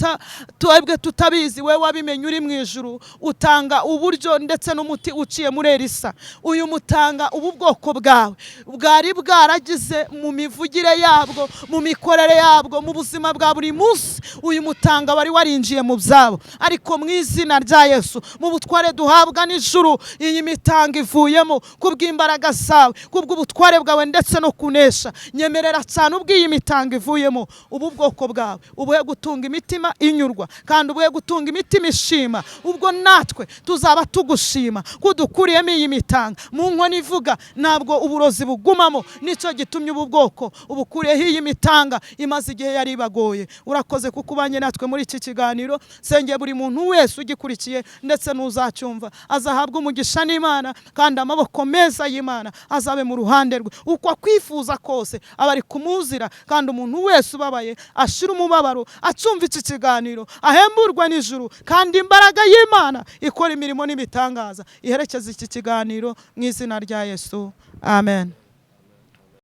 twebwe tutabizi, wewe wabimenye uri mu ijuru, utanga uburyo ndetse n'umuti uciye muri Elisa. Uyu mutanga ubu bwoko bwawe bwari bwaragize mu mivugire yabwo, mu mikorere yabwo, mu buzima bwa buri munsi, uyu mutanga wari warinjiye mu byabo. Ariko mu izina rya Yesu, mu butware duhabwa n'ijuru, iyi mitanga ivuyemo kubw'imbaraga zawe, kubw'ubutware bwawe ndetse no kunesha. Nyemerera cyane ubwiyi mitanga ivuyemo, ubu bwoko bwawe ubuhe gutunga imitima inyurwa, kandi ubuhe gutunga imitima ishima. Ubwo natwe tuzaba tugushima kudukuriyemo iyi mitanga. Mu nkono ivuga ntabwo uburozi bugumamo, nicyo gitumye ubu bwoko ubukuriyeho iyi mitanga imaze igihe yari ibagoye. Urakoze kuko ubanye natwe muri iki kiganiro. Sengeye buri muntu wese ugikurikiye ndetse n'uzacyumva azahabwa umugisha n'Imana, kandi amaboko meza y'Imana azabe mu ruhande rwe. Uko kwifuza kose abari kumuzira, kandi umuntu wese ubabaye ashira umubabaro acyumva iki kiganiro ahemburwa n'ijuru, kandi imbaraga y'Imana ikora imirimo n'ibitangaza iherekeza iki kiganiro mu izina rya Yesu. Amen.